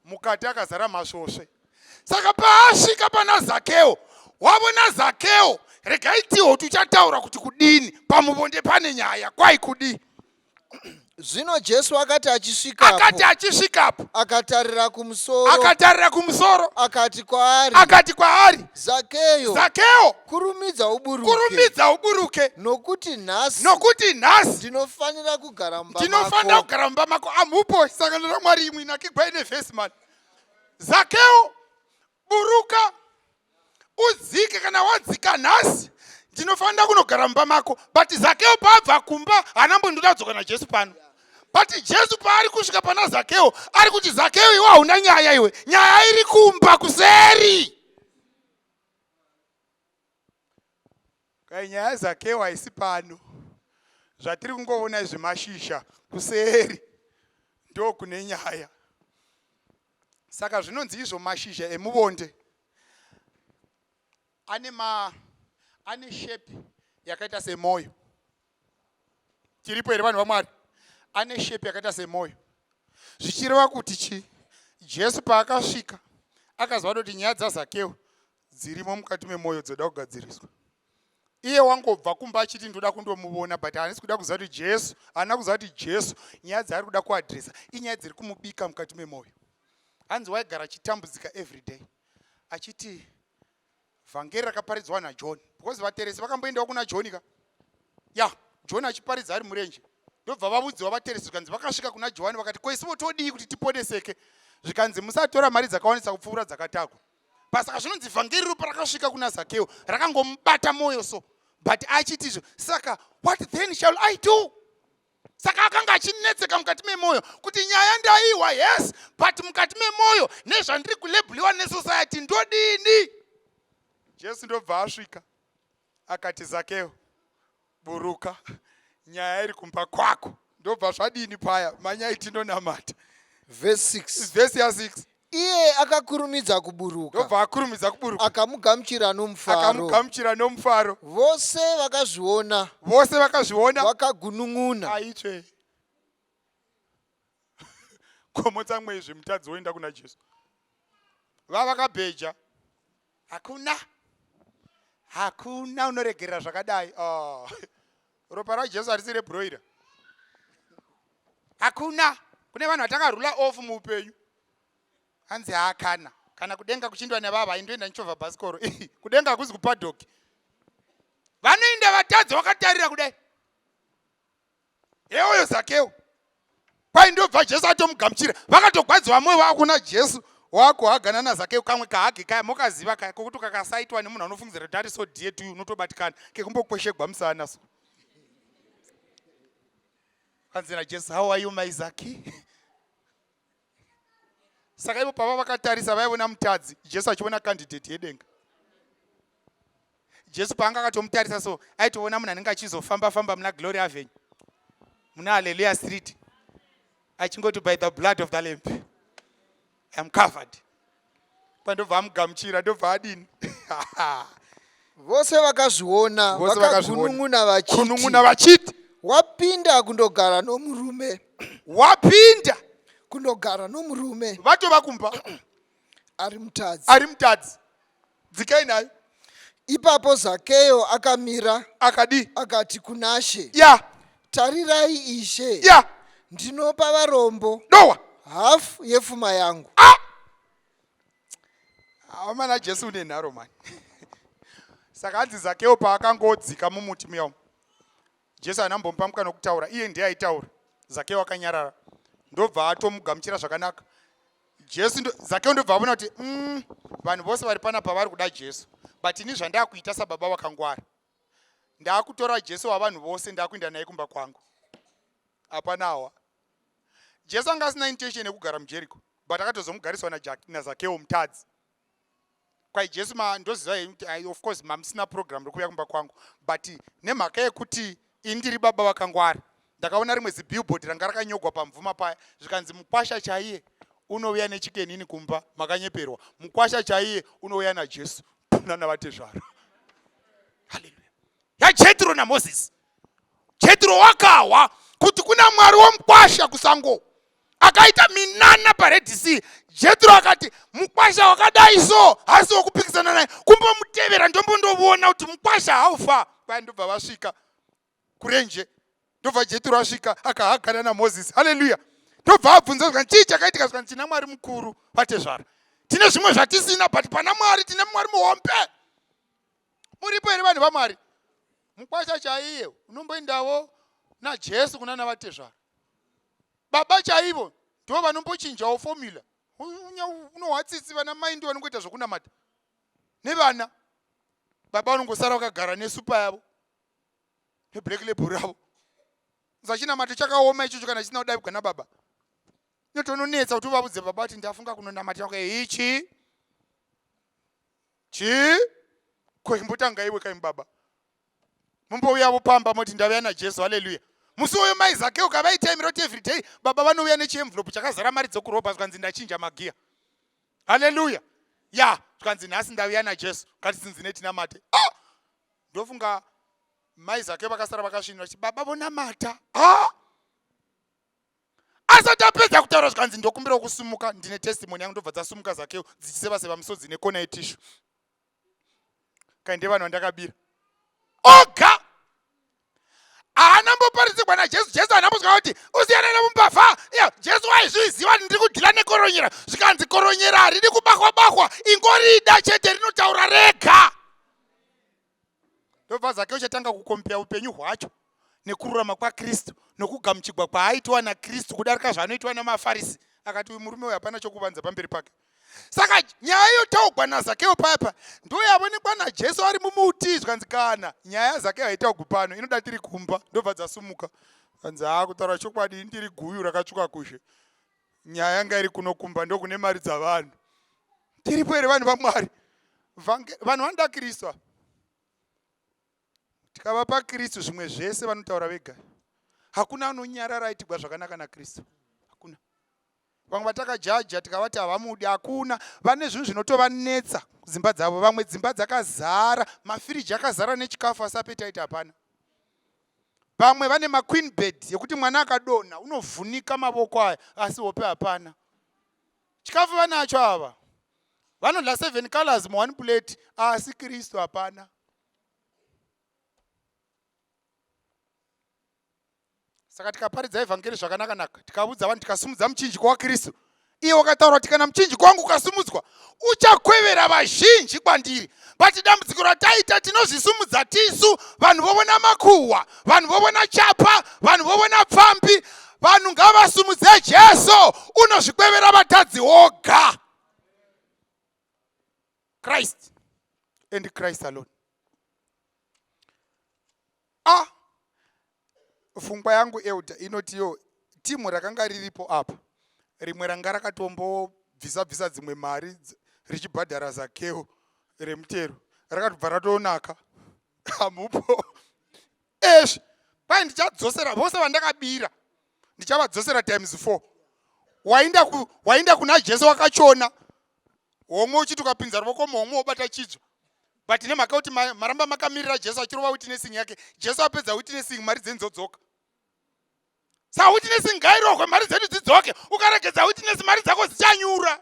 [SPEAKER 2] mukati akazara masvosve. Saka paasvika pana Zakeo, wavona Zakeo, regai tiho tichataura kuti kudini pamuvonde pane nyaya. Kwai kudii?
[SPEAKER 3] Zvino Jesu akati achisvikapo,
[SPEAKER 2] akati achisvikapo,
[SPEAKER 3] akatarira kumusoro,
[SPEAKER 2] akatarira kumusoro,
[SPEAKER 3] akati kwaari,
[SPEAKER 2] akati kwaari,
[SPEAKER 3] Zakeyo,
[SPEAKER 2] Zakeo,
[SPEAKER 3] kurumidza uburuke,
[SPEAKER 2] kurumidza uburuke,
[SPEAKER 3] nokuti nhasi,
[SPEAKER 2] nokuti nhasi
[SPEAKER 3] ndinofanira kugara mumba
[SPEAKER 2] ndinofanira kugara mumba mako. Amupo sangano raMwari imwe nakigwa ine vhesi mani. Zakeo, buruka udzike, kana wadzika nhasi ndinofanira kunogara mumba mako. But Zakeo paabva kumba haana mbondoda kudzoka naJesu pano. But Jesu paari kusvika pana Zakeo ari kuti, Zakeo, iwe hauna nyaya iwe, nyaya iri kumba kuseri. Kai nyaya yaZakeo haisi pano, zvatiri kungovona izvi mashisha, kuseri ndo kune nyaya. Saka zvinonzi izvo mashizha emuvonde ane ma ane shape yakaita semwoyo. Tiripo here, vanhu vaMwari? Ane shape yakaita semwoyo, zvichireva kuti chi Jesu paakasvika akaziva kuti nyaya dzaZakeo dzirimo mukati memwoyo dzoda kugadziriswa. Iye wangobva kumba achiti ndoda kundomuvona, but haanisi kuda kuziva kuti Jesu, haana kuziva kuti Jesu nyaya dzaari kuda kuadresa inyaya dziri kumubika mukati memwoyo. Hanzi waigara achitambudzika everyday achiti vhangeri rakaparidzwa naJohn, because vateresi vakamboendawo kuna John ka ya John achiparidza ari murenje. Ndobva vavudziwa vateresi, zvikanzi vakasvika kuna Johani vakati, "Ko isivo todii kuti tiponeseke?" Zvikanzi, "Musatora mari dzakawandisa kupfuura dzakatakwa." Pasaka zvinonzi vhangeri ro parakasvika kuna Zakeo rakangomubata mwoyo so, but achitizvo, "Saka what then shall I do?" Saka akanga achinetseka mukati memwoyo kuti nyaya ndaiwa, yes, but mukati memwoyo nezvandiri kulabeliwa nesociety ndodini? Jesu ndobva asvika akati, "Zakeo, buruka, nyaya iri kumba kwako." Ndobva zvadini paya? Manyai tinonamata.
[SPEAKER 3] Verse 6.
[SPEAKER 2] Vhesi ya6.
[SPEAKER 3] Iye akakurumidza kuburuka,
[SPEAKER 2] ndobva akurumidza kuburuka,
[SPEAKER 3] akamugamuchira nomufaro.
[SPEAKER 2] Akamugamuchira nomufaro.
[SPEAKER 3] Vose vakazviona,
[SPEAKER 2] vose vakazviona,
[SPEAKER 3] vakagunun'una.
[SPEAKER 2] Aitsve komotsa mwezve mutadzi woenda kuna Jesu, vavakabheja, hakuna, hakuna unoregerera zvakadai. Oh. Ropa raJesu harisi rebroiler. Hakuna, kune vanhu vatakarula off muupenyu. Hanzi haakana kana kudenga kuchindwa nevava, indoenda nichovha bhasikoro. Kudenga hakuzi kupaddock, vanoenda vatadzi vakatarira kudai. Heoyo Zakeo kwai ndobva Jesu atomugamuchira, vakatogwadziwa mwoyo wavo kuna Jesu wakuhagana naZakeo. Kamwe kahug kaya mokaziva kaya kokuti kakasaitwa nemunhu anofungidzira kuti ari so dear to you, unotobatikana kekumbokweshegwa musana. So kanzi naJesu, "How are you, my Zaki?" Saka ivo pava vakatarisa vaiona mutadzi, Jesu achiona candidate yedenga. Jesu paanga akatomutarisa so aitoona munhu anenge achizofamba famba muna Glory Avenue, muna Hallelujah Street, achingoti, "By the blood of the Lamb I am covered." Pandobva amugamuchira, ndobva adini?
[SPEAKER 3] Vose vakazviona
[SPEAKER 2] Vose vakazviona.
[SPEAKER 3] vakagunun'una vachiti,
[SPEAKER 2] kunun'una vachiti,
[SPEAKER 3] "Wapinda kundogara nomurume
[SPEAKER 2] wapinda
[SPEAKER 3] kundogara nomurume
[SPEAKER 2] vatova kumba
[SPEAKER 3] ari mutadzi."
[SPEAKER 2] Ari mutadzi. Dzikai nayo.
[SPEAKER 3] Ipapo Zakeyo akamira,
[SPEAKER 2] akadii?
[SPEAKER 3] Akati kunaShe, "Tarirai, Ishe, ndinopa varombo
[SPEAKER 2] dowa
[SPEAKER 3] hafu yefuma yangu."
[SPEAKER 2] Amana, Jesu une nharo mani. Saka hanzi Zakeo paakangodzika mumuti muya umu, Jesu haana mbomupa mukana wekutaura, iye ndiye aitaura. Zakeo akanyarara, ndobva atomugamuchira zvakanaka Jesu. Zakeo ndobva avona kuti vanhu vose vari panapa vari kuda Jesu, but ini zvandakuita sababa vakangwara, ndaakutora Jesu wavanhu vose, ndaakuenda naye kumba kwangu. Hapana hawa, Jesu anga asina intention yekugara muJeriko, but akatozomugariswa naZakeo mutadzi. Kwai, "Jesu, ma ndoziva henyu kuti of course mamusina program rekuuya kumba kwangu, but nemhaka yekuti ini ndiri baba vakangwara, ndakaona rimwe zibillboard ranga rakanyogwa pamvuma paya, zvikanzi mukwasha chaiye unouya nechikenini kumba makanyeperwa mukwasha chaiye unouya najesu nana vatezvara haleluya yajetro namozisi jetro wakahwa kuti kuna mwari womukwasha kusango akaita minana pared sea jetro akati mukwasha wakadai so hasi wokupikisana naye kumbomutevera ndombondovona kuti mukwasha haufa kwai ndobva vasvika kurenje ndobva jetro asvika akahagana namozisi haleluya ndobva abvunza zvikanzi chii chakaitika zvikanzi tina mwari mukuru vatezvara tine zvimwe zvatisina but pana mwari tine mwari muhombe muripo here vanhu vamwari mukwasha chaiye unomboendawo najesu kuna navatezvara baba chaivo ndo vanombochinjawo formula unohwa tsitsi vana mai ndo vanongoita zvokunamata nevana baba vanongosara vakagara nesupa yavo neblack label ravo zachinamato chakaoma ichocho kana chisina kudavigwa nababa inotononetsa kuti uvavudze baba kuti ndafunga kunonamatira kwake ichi chii ko imbotanga iwe kaimi baba mumbouya vopamba moti ndauya najesu haleluya musi uyo mai zakeo kavaitaimira kuti everyday baba vanouya nechienvelope chakazara mari dzekurobha zvikanzi ndachinja magiya haleluya ya zvikanzi nhasi ndauya najesu ngatisinzine tinamate ah! ndofunga mai zakeo vakasara vakasvinira kuti baba vonamata ah! asati apedza kutaura zvikanzi ndokumbira kusimuka ndine testimony yangu ndobva dzasumuka zakeo dzichiseva-seva misodzi nekona yetishu kainde vanhu vandakabira oga haana mboparidzigwa najesu jesu haana mbosvika kuti usiyana nemumbavha iya jesu waizviziva kuti ndiri kudhila nekoronyera zvikanzi koronyera haridi kubahwa bahwa ingorida chete rinotaura rega ndobva zake uchatanga kukompeya upenyu hwacho nekururama kwakristu nokugamuchigwa kwaaitwa nakristu kudarika zvaanoitwa nemafarisi akati uyu murume uyu hapana chokuvanza pamberi pake saka nyaya yotaugwa nazakeo paya pa ndoyavonekwa najesu ari mumuti zvikanzi kana nyaya yazakeo haitaugwi pano inoda tiri kumba ndobva dzasumuka kanzi haa kutaura chokwadi ndiri guyu rakatsvuka kuzhe nyaya yanga iri kuno kumba ndokune mari dzavanhu tiripo here vanhu vamwari vanhu vanoda kristu tikavapa kristu zvimwe zvese vanotaura vega hakuna anonyarara aitigwa zvakanaka nakristu hakuna vamwe vatakajaja tikavati havamudi hakuna vane zvinhu zvinotovanetsa dzimba dzavo vamwe dzimba dzakazara mafiriji akazara nechikafu asi apetaiti hapana vamwe vane maqueen bed yekuti mwana akadonha unovhunika mavoko aya asi hope hapana chikafu vanacho ava vanodla seven colors muone plate asi kristu hapana saka tikaparidza evhangeri zvakanaka-naka tikaudza vanhu tikasimudza muchinjiko wakristu iye wakataura kuti kana muchinjiko wangu ukasimudzwa uchakwevera vazhinji kwandiri but dambudziko rataita tinozvisimudza tisu vanhu vovona makuhwa vanhu vovona chapa vanhu vovona pfambi vanhu ngavasumudze jesu unozvikwevera vatadzi woga christ and christ alone ah fungwa yangu elder inotiyo timu rakanga riripo apa rimwe ranga rakatombobvisa bvisa dzimwe mari richibhadhara zakeo remutero rakatobva ratonaka hamupo ezvi kwai ndichadzosera vose vandakabira ndichavadzosera times four wainda, ku, wainda kuna jesu wakachona homwe uchiti ukapinza ruvoko muhomwe wobata chidzva but nemhaka yekuti maramba makamirira jesu achirova witnessing yake jesu apedza witnessing mari dzenyu dzodzoka sa witnessing ngairohwe mari dzedu dzidzoke ukaregedza witness mari dzako dzichanyura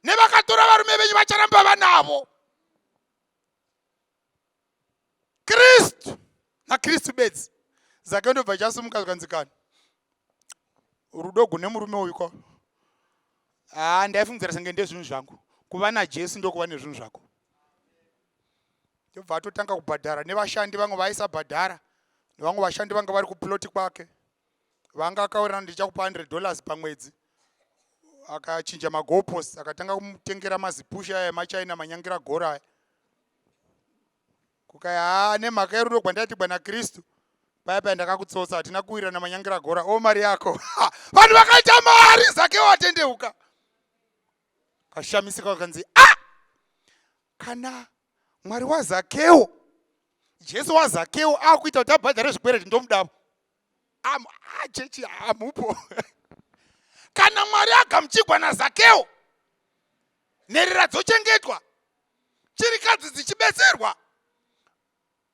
[SPEAKER 2] nevakatora varume venyu vacharamba vanavo kristu nakristu bedzi zake ndobva chasumuka zvikanzi kani rudo gune murume uyu ko haa ndaifungidzira senge ndezvinhu zvangu kuva najesu ndokuva nezvinhu zvako ndobva atotanga kubhadhara nevashandi vamwe vaaisabhadhara nevamwe vashandi vanga vari kuploti kwake vanga akaurana ndichakupa 100 dollars pamwedzi akachinja magoalpost akatanga kumutengera mazipusha aya emachina manyangira gora aya kukaya haa nemhaka yerudo gwandaitigwa nakristu paya paya ndakakutsotsa hatina kuwirana manyangira gora o mari yako vanhu vakaita mari zake watendeuka kashamisika vakanzi a ah! kana mwari wazakeo jesu wazakeo akuita kuti abhadhare zvikwereti ndomudavo ah, chechi hamupo. Kana Mwari agamuchigwa naZakeo, nherera dzochengetwa, chirikadzi dzichibetserwa,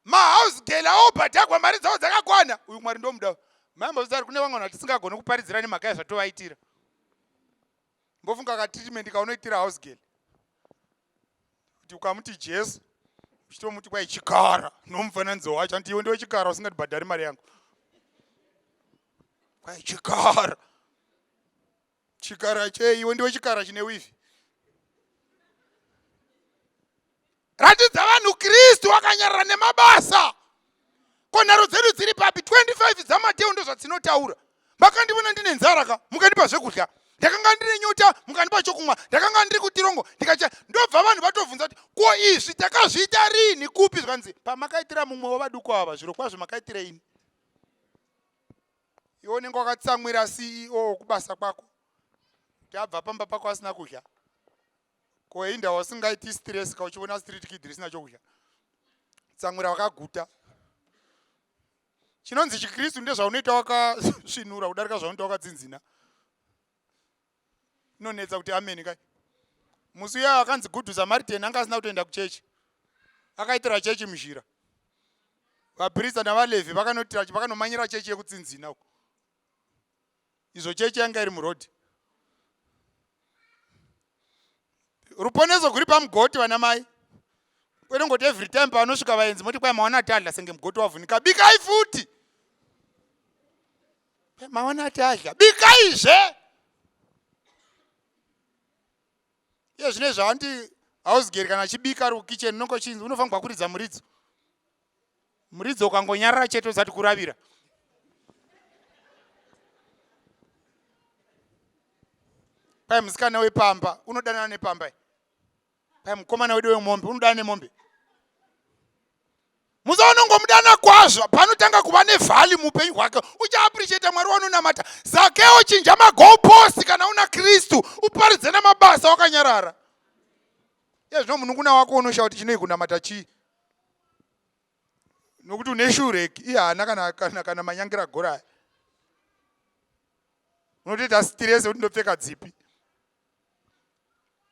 [SPEAKER 2] mahouse girl aobhadhagwa mari dzavo dzakakwana. Uyu Mwari ndomuda. Maimbozviziva kune vamwe vanhu vatisingagoni kuparidzira nemhaka yezvatovaitira. Mbofunga katreatment kaunoitira house girl kuti ukamuti Jesu uchitomuti kwai chikara nomufananidzo wacho, anti iwe ndiwe chikara usingatibhadhari mari yangu. Kwai chikara, chikara chei? Iwe ndiwe chikara chine wivi. Ratidza vanhu Kristu wakanyarara nemabasa. Ko nharo dzedu dziri papi? 25 dzaMateo ndozvadzinotaura. Makandivona ndine nzara ka, mukandipa zvekudya. Ndakanga ndine nyota, mukandipa chokumwa. Ndakanga ndiri kutirongo, ndikacha. Ndobva vanhu vatovhunza kuti ko izvi takazviita rini, kupi? Zvikanzi pamakaitira mumwe wavaduku ava, zviro kwazvo makaitira ini. Iwe unenge wakatsamwira CEO kubasa kwako kuti abva pamba pako asina kudya. Ko inda wasingaiti stress ka uchiona street kid risina chokudya. Tsamwira wakaguta. Chinonzi chiKristu ndezvaunoita wakasvinura kudarika zvaunoita wakadzinzina. Inonetsa kuti amen kai. Musi uya akanzi Good Samaritan anga asina kutoenda kuchechi. Akaitira chechi muzhira. Vaprista navaLevhi vakanotira vakanomanyira chechi yekutsinzina uko. Izvo chechi yanga iri muroad. Ruponeso guri pamugoti vana mai. Kwete ngoti every time panosvika vaenzi moti kwai maona tadla senge mugoti wavhunika. Bikai futi. Maona tadla. Bikai zve. Iye zvine zvaanti house girl kana achibika ari kukitchen unongo chinzi unofanirwa kuridza muridzo. Muridzo ukangonyarara chete usati kuravira. Pai musikana wepamba unodanana nepamba. Pai mukomana wedu wemombe unodanana nemombe. Musa unongomudana kwazvo panotanga kuva nevhali muupenyu hwake uchaappreciata Mwari waunonamata. Zakeo chinja magoalpost kana una Kristu uparidze namabasa wakanyarara. Iye zvino munukuna wako unoshaya kuti chinoi kunamata chii nokuti une shureki iye haana kana, kana, kana manyangira gora aya. Unotoita stress yekuti ndopfeka dzipi.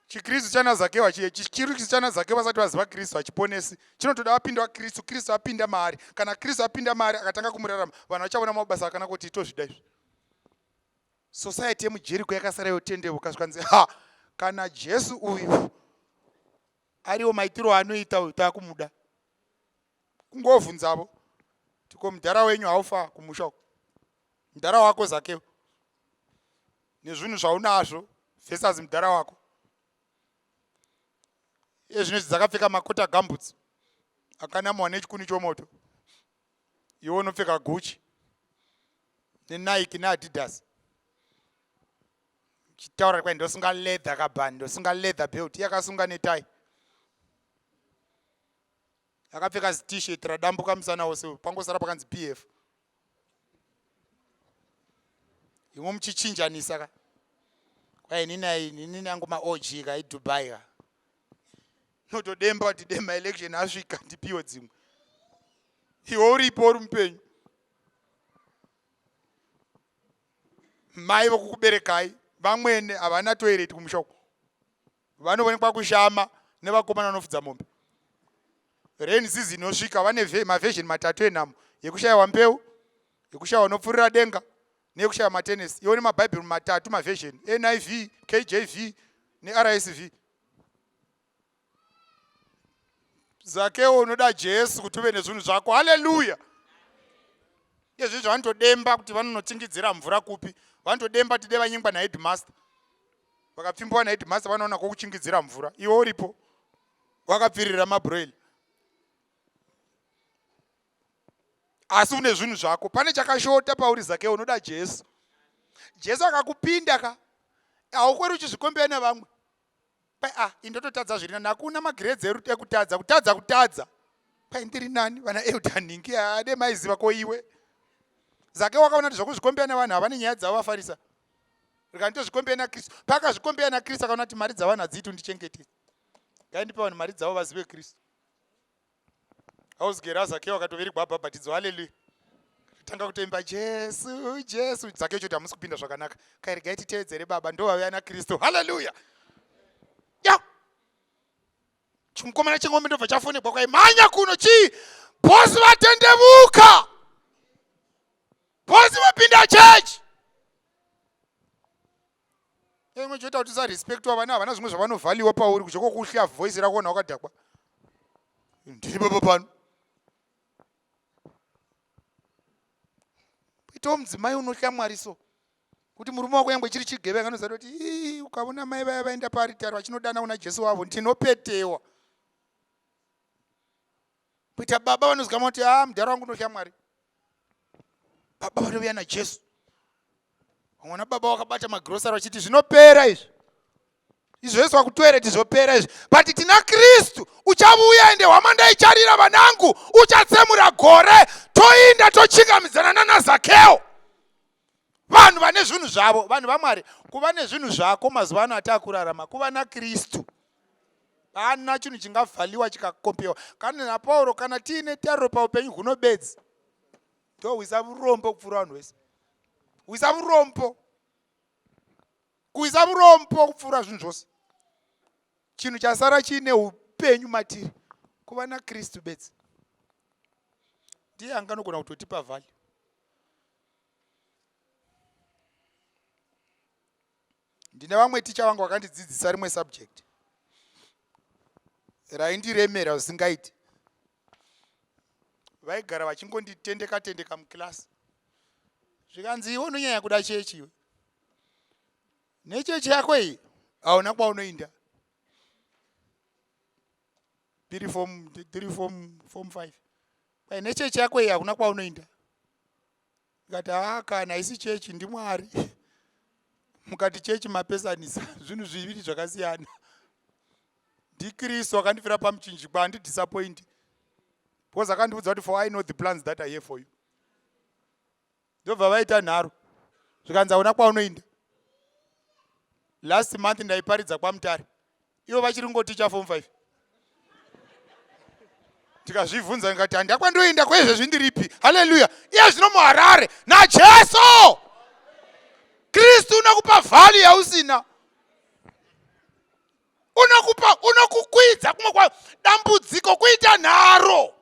[SPEAKER 2] ChiKristu chana Zakeo chiKristu chana Zakeo vasati vaziva Kristu hachiponesi. Chinotoda vapinda waKristu, Kristu apinda maari. Kana Kristu apinda maari akatanga kumurarama, vanhu vachaona mabasa akanaka kuti tozvida izvi. Society yemuJeriko yakasara yotendeuka zvikanzi ha kana Jesu uyu ariwo maitiro anoita uyu takumuda. Kungovhunzavo tiko mudhara wenyu haufa kumusha uko. Mudhara wako Zakeo nezvinhu zvaunazvo versus mudhara wako. Iye zvino dzakapfeka makota gambutsi akanamwa nechikuni chomoto. Iwe unopfeka Gucci neNike neAdidas. Chitaura kwai ndosunga leather kabhani, ndosunga leather belt, yakasunga netai. Akapfeka zi-t-shirt radambuka musana wose, pangosara pakanzi PF. Imwe muchichinjanisa ka. Kwai inini inini yangu ma OG ka iDubai ka. Notodemba kuti dema election asvika ndipiwe dzimwe. Iwe uripo uri mupenyu. Mai vokukuberekai vamwene havana toilet kumusha uko. Vanoonekwa kushama nevakomana vanofudza mombe. Rain season inosvika vane maversion matatu enhamo yekushayiwa mbeu, yekushayiwa unopfurira denga neyekushaya matenesi. Iwo nemabhaibheri matatu maversion NIV, KJV neRSV. Zakeo unoda Jesu kuti uve nezvinhu zvako. Haleluya! Izvi zvanotodemba kuti vanonotsingidzira mvura kupi, vanotodemba tide vanyengwa naheadmaster. Vakapfimbiwa naheadmaster vanoona kwokuchingidzira mvura. Iwe uripo wakapfirira mabroil, asi une zvinhu zvako. Pane chakashota pauri Zakeo, unoda Jesu. Jesu akakupinda ka, haukweri uchizvikombera nevamwe. Pai ah, indototadza zviri nani. Hakuna magrades ekutadza, kutadza kutadza. Pai ndiri nani vana elder nhingi ade maiziva ko iwe. Zakeo wakaona kuti zvokuzvikombera nevanhu havane nyaya dzavo vafarisa. Rikanditozvikombera naKristu. Paakazvikombera naKristu akaona kuti mari dzavanhu hadziiti undichengete. Ngaindipe vanhu mari dzavo vazive Kristu. House girl Zakeo akatovirigwa abhabhatidzwa. Haleluya. Tanga kutoimba Jesu, Jesu. Dzake choti hamusi kupinda zvakanaka. Kairegai titevedzere baba ndovauya naKristu. Hallelujah. Ya. Chimukomana chengombe ndobva chafonegwa kwai mhanya kuno chii? Bosi vatendevuka. Bosi vapinda church. Imwe choita kuti usarespectwa vana havana zvimwe zvavanovhaliwa pauri kudya kwokuhla voice rako kana wakadhakwa. Ndiri baba pano. Itawo mudzimai unohla Mwari so. Kuti murume wako yangwe chiri chigevenga anoziva kuti ii ukaona mai vaya vaenda paaritari vachinodana kuna Jesu wavo ndinopetewa. Kuita baba vanozikama kuti ah mudhara wangu unohla Mwari. Baba vanovuya naJesu. Vamwe baba wakabata magrosari vachiti zvinopera izvi. Izvo zvese wakutoilet zvopera izvi. But tina Kristu uchavuya ende hwamanda icharira vanangu uchatsemura gore toinda tochingamidzana nana Zakeo. Vanhu vane zvinhu zvavo, vanhu vaMwari, kuva nezvinhu zvako mazuva ano atakurarama, kuva naKristu. Pana chinhu chingavhaliwa chikakompewa. Kana naPauro kana tiine tariro paupenyu huno bedzi. Ndohwisa vurombo kupfuura vanhu vese. Hwisa vurombo. Kuhwisa vurombo kupfuura zvinhu zvose. Chinhu chasara chiine upenyu matiri kuva naKristu bedzi. Ndiye anganogona kutotipa value. Ndine vamwe ticha vangu vakandidzidzisa rimwe subject raindiremera zvisingaiti. Vaigara vachingonditendeka tendeka muclass. Zvikanzi iwe unonyanya kuda chechi iwe. Nechechi yako iyi hauna kwaunoinda. Tiri form tiri form form 5. Kwai nechechi yako iyi hakuna kwaunoinda. Ndikati haa kana haisi chechi ndiMwari. Mukati chechi mapesanisa zvinhu zviviri zvakasiyana. NdiKristu akandifira pamuchinjikwa handidisappoint. Because akandiudza kuti for I know the plans that I have for you. Ndobva vaita nharo. Zvikanzi hauna kwaunoinda. Last month ndaiparidza kwaMutare. Ivo vachiri kungoticha form 5. Ndikazvibvunza ndikati handina kwandoenda kwaizvezvi ndiripi. Haleluya. Iye zvino muHarare naJesu. Kristu unokupa value yausina. Unokupa unokukwidza kumwe kwa dambudziko kuita nharo.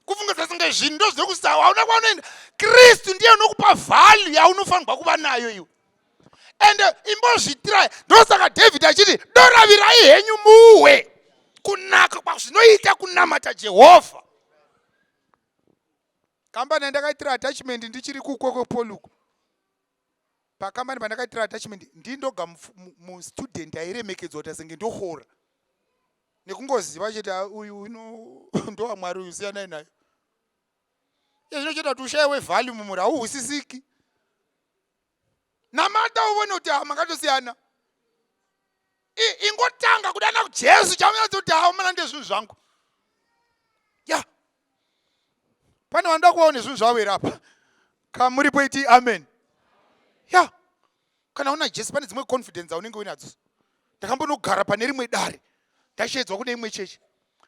[SPEAKER 2] Kufungidza senge zvinhu ndozvekusawa hauna kwaunoenda. Kristu ndiye unokupa value yaunofanirwa kuva nayo iwe. And imbozvitirai. Ndosaka David achiti doravirai henyu muwe kunaka kwazvinoita kunamata Jehovha. Kambani yandakaitira attachment ndichiri kuKwekwe Poluku. Pakambani pandakaitira attachment ndindoga mustudent airemekedzwa kuti asenge ndohora. Nekungoziva chete ah, uyu uno ndowaMwari uyu siyanai nayo. Iye zvino chete kuti ushaye value mumuri hauhwisisiki. Namata uvone kuti ah, makatosiyana. Ingotanga kudana kuJesu chaunyadzo kuti haumana ndezvinhu zvangu. Ya. Pane vanoda kuvawo nezvinhu zvavo here apa? Kamuripo iti amen. Ya. Kana una Jesu pane dzimwe confidence dzaunenge uinadzo. Ndakambonogara pane rimwe dare. Ndasheedzwa kune imwe chechi.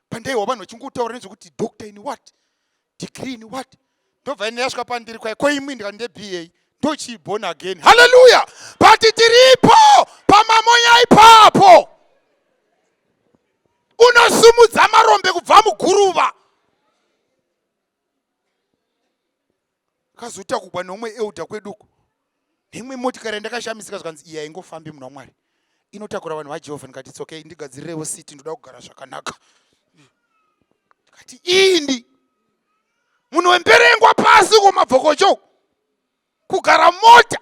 [SPEAKER 2] Pandaiwa vanhu vachingotaura nezvekuti doctor in what? Degree in what? Ndobva ine yasvika pandiri kwai ko imwi ndikati ndeBA. Ndochii born again. Hallelujah. But tiripo pamamonya ipapo. Unosumudza marombe kubva muguruva. Kazotakugwa neumwe elder kweduko. Neimwe motikari yandakashamisika zvikanzi iyi haingofambi munhu waMwari. Inotakura vanhu vaJehovha ndikati it's okay ndigadzirirewo seat ndoda kugara zvakanaka. Ndikati ini munhu wemberengwa pasi ko mabvokocho kugara mota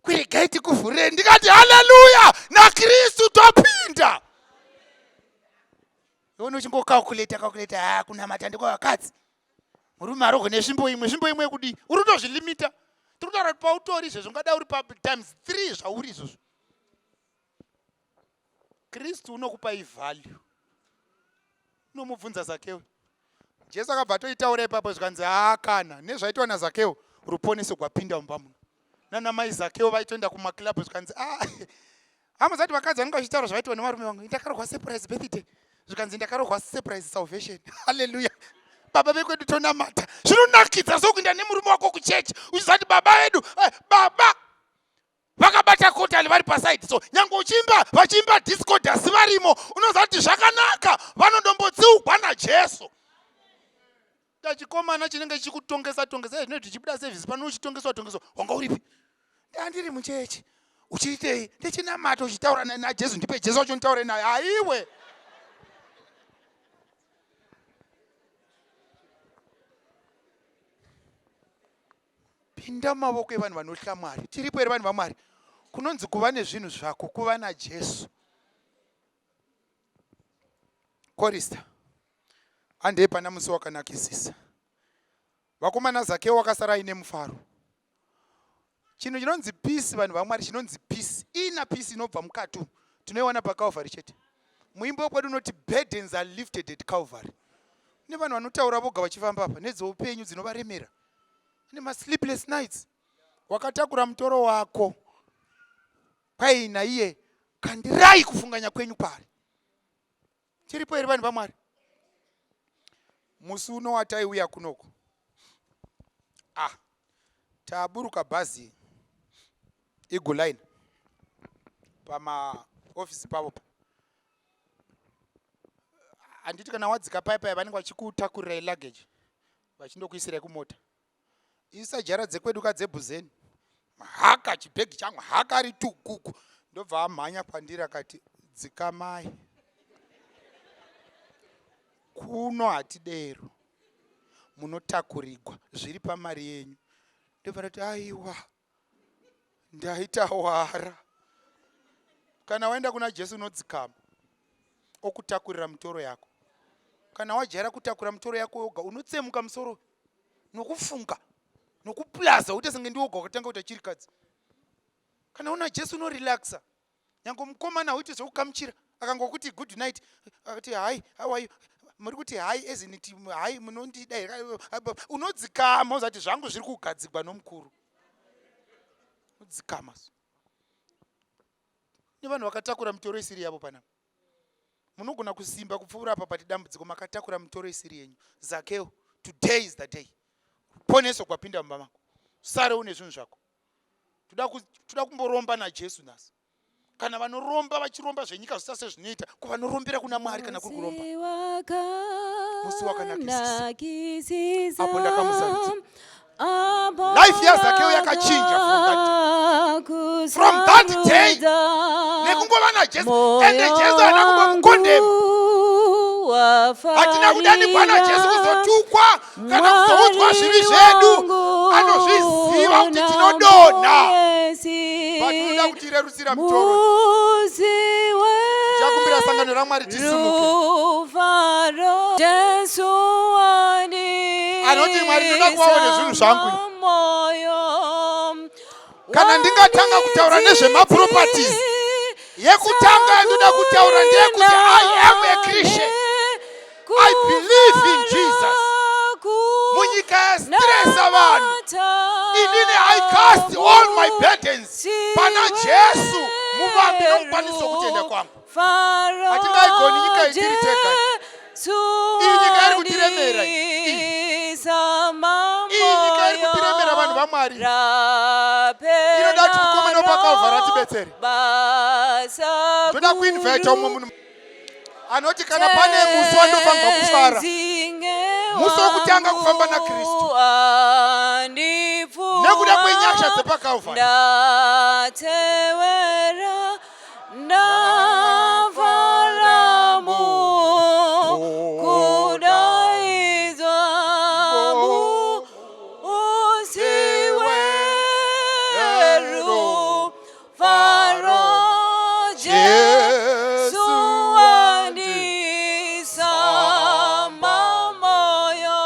[SPEAKER 2] kuregai tikuvhurire ndikati haleluya naKristu topinda. Iwe uchingokalkuleta kalkuleta haa kunamata ndekwavakadzi. Murume arohwe nesvimbo imwe, svimbo imwe yekudii? Uri kutozvilimita. Tiri kutaura kuti pautori izvezvo ungada uri pa times 3 zvauri izvozvo. Kristu unokupa ivalue. Unomubvunza Zakeo. Jesu akabva atoitaura ipapo zvikanzi haa kana nezvaitwa naZakeo ruponeso gwapinda mumba muno. Nana mai Zakeo vaitoenda kumaclub zvikanzi ah hama dzati vakadzi vanenge vachitaura zvavaitwa nevarume vangu ndakarohwa surprise birthday zvikanzi ndakarohwa surprise salvation haleluya. Baba vekwedu tonamata. Zvinonakidza sokuenda nemurume wako kuchechi uchiziva kuti baba vedu, baba vakabata kotali vari pasaidi, so nyange uchiimba vachiimba disco dasi varimo, unoziva kuti zvakanaka, vanodombotsiugwa naJesu. Tachikomana chinenge chichikutongesa tongesa zvino tichibuda service pano uchitongeswa tongeswa, wanga uripi? Ndandiri muchechi. Uchiitei? Ndichinamata. Uchitaura naJesu? Ndipe Jesu wacho nditaure naye. Haiwe, pinda mumavoko evanhu vanotya Mwari. Tiripo here, vanhu vaMwari? Kunonzi kuva nezvinhu zvako kuva naJesu. Chorister, handei pana musi wakanakisisa. Vakomana, Zakeo wakasara aine mufaro. Chinhu chinonzi peace, vanhu vaMwari, chinonzi peace, ina peace inobva mukati umu, tinoiwana paCalvary chete. Muimbo wekwedu unoti, "Burdens are lifted at Calvary." Nevanhu vanotaura voga vachifamba apa nedzeupenyu dzinovaremera nemasleepless nights, wakatakura mutoro wako kwaina iye, kandirai kufunganya kwenyu kwari. Tiripo here, vanhu vaMwari? Musi uno wataiuya kunoko, ah, taburuka bhazi Eagle Line pamaofisi pavo pa, handiti kana wadzika paya paya vanenge vachikutakurirai luggage vachindokuisirai kumota. Isa jara dzekwedu kadzebhuzeni, haka chibhegi changu haka ari tukuku. Ndobva amhanya kwandiri akati, "Dzikamai, kuno hatidero, munotakurigwa zviri pamari yenyu." Ndobva ndati, "Aiwa, ndaita wara." Kana waenda kuna Jesu unodzikama, okutakurira mitoro yako. Kana wajaira kutakura mitoro yako yoga, unotsemuka musoro nokufunga nokuplaza, uite senge ndiwoga wakatanga kuita chirikadzi. Kana una Jesu unorelaxa. Nyange mukomana hauiti zvekukamuchira, akangokuti good night, akati, "Hi, how are you?" Muri kuti hi eziniti hi, munondida here? Unodzikama, uzati zvangu zviri kugadzigwa nomukuru. Unodzikama. Nevanhu vakatakura mitoro isiri yavo panapa, munogona kusimba kupfuura apa pati dambudziko, makatakura mitoro isiri yenyu. Zakeo, today is the day ruponeso kwapinda mumba mako. Sare une zvinhu zvako. Toda kumboromba naJesu nhasi. Kana vanoromba vachiromba zvenyika zvisa sezvinoita, kuvanorombera kuna Mwari kana kuri kuromba. Musi wakanakisisa apo ndakamuzarudza. Life yaZakeo yakachinja from that day nekungova naJesu. Ende Jesu haana kumbomukondema. Hatina kudanikwa naJesu kuzotukwa kana kuzoudzwa zvivi zvedu. Anozviziva kuti tinodonha, but unoda kutirerusira mutoro. Ndichakumbira sangano raMwari tisimuke. Anoti, "Mwari, ndoda kuvawo nezvinhu zvangu." Kana ndingatanga kutaura nezvemaproperties, yekutanga yandoda kutaura ndeyekuti I am a Christian. I believe in Jesus. Munyika yastresa vanhu, inini I cast all my burdens pana Jesu, muvambi nomukwanisi wokutenda kwangu. Hatingaigoni nyika itiri tega. Iyi nyika iri kutiremera. Iyi nyika iri kutiremera, vanhu vaMwari. Inoda kuti mukomana wepaKalvari atibetsere. Ndoda kuinvita umwe munhu anoti, kana pane musi wandofanirwa kufara, musi wokutanga kufamba naKristu nekuda kwenyasha dzepaKalvari.
[SPEAKER 1] Ndatewera ndafaramu kudaidzwa musi weru faro. Jesu wandisama moyo,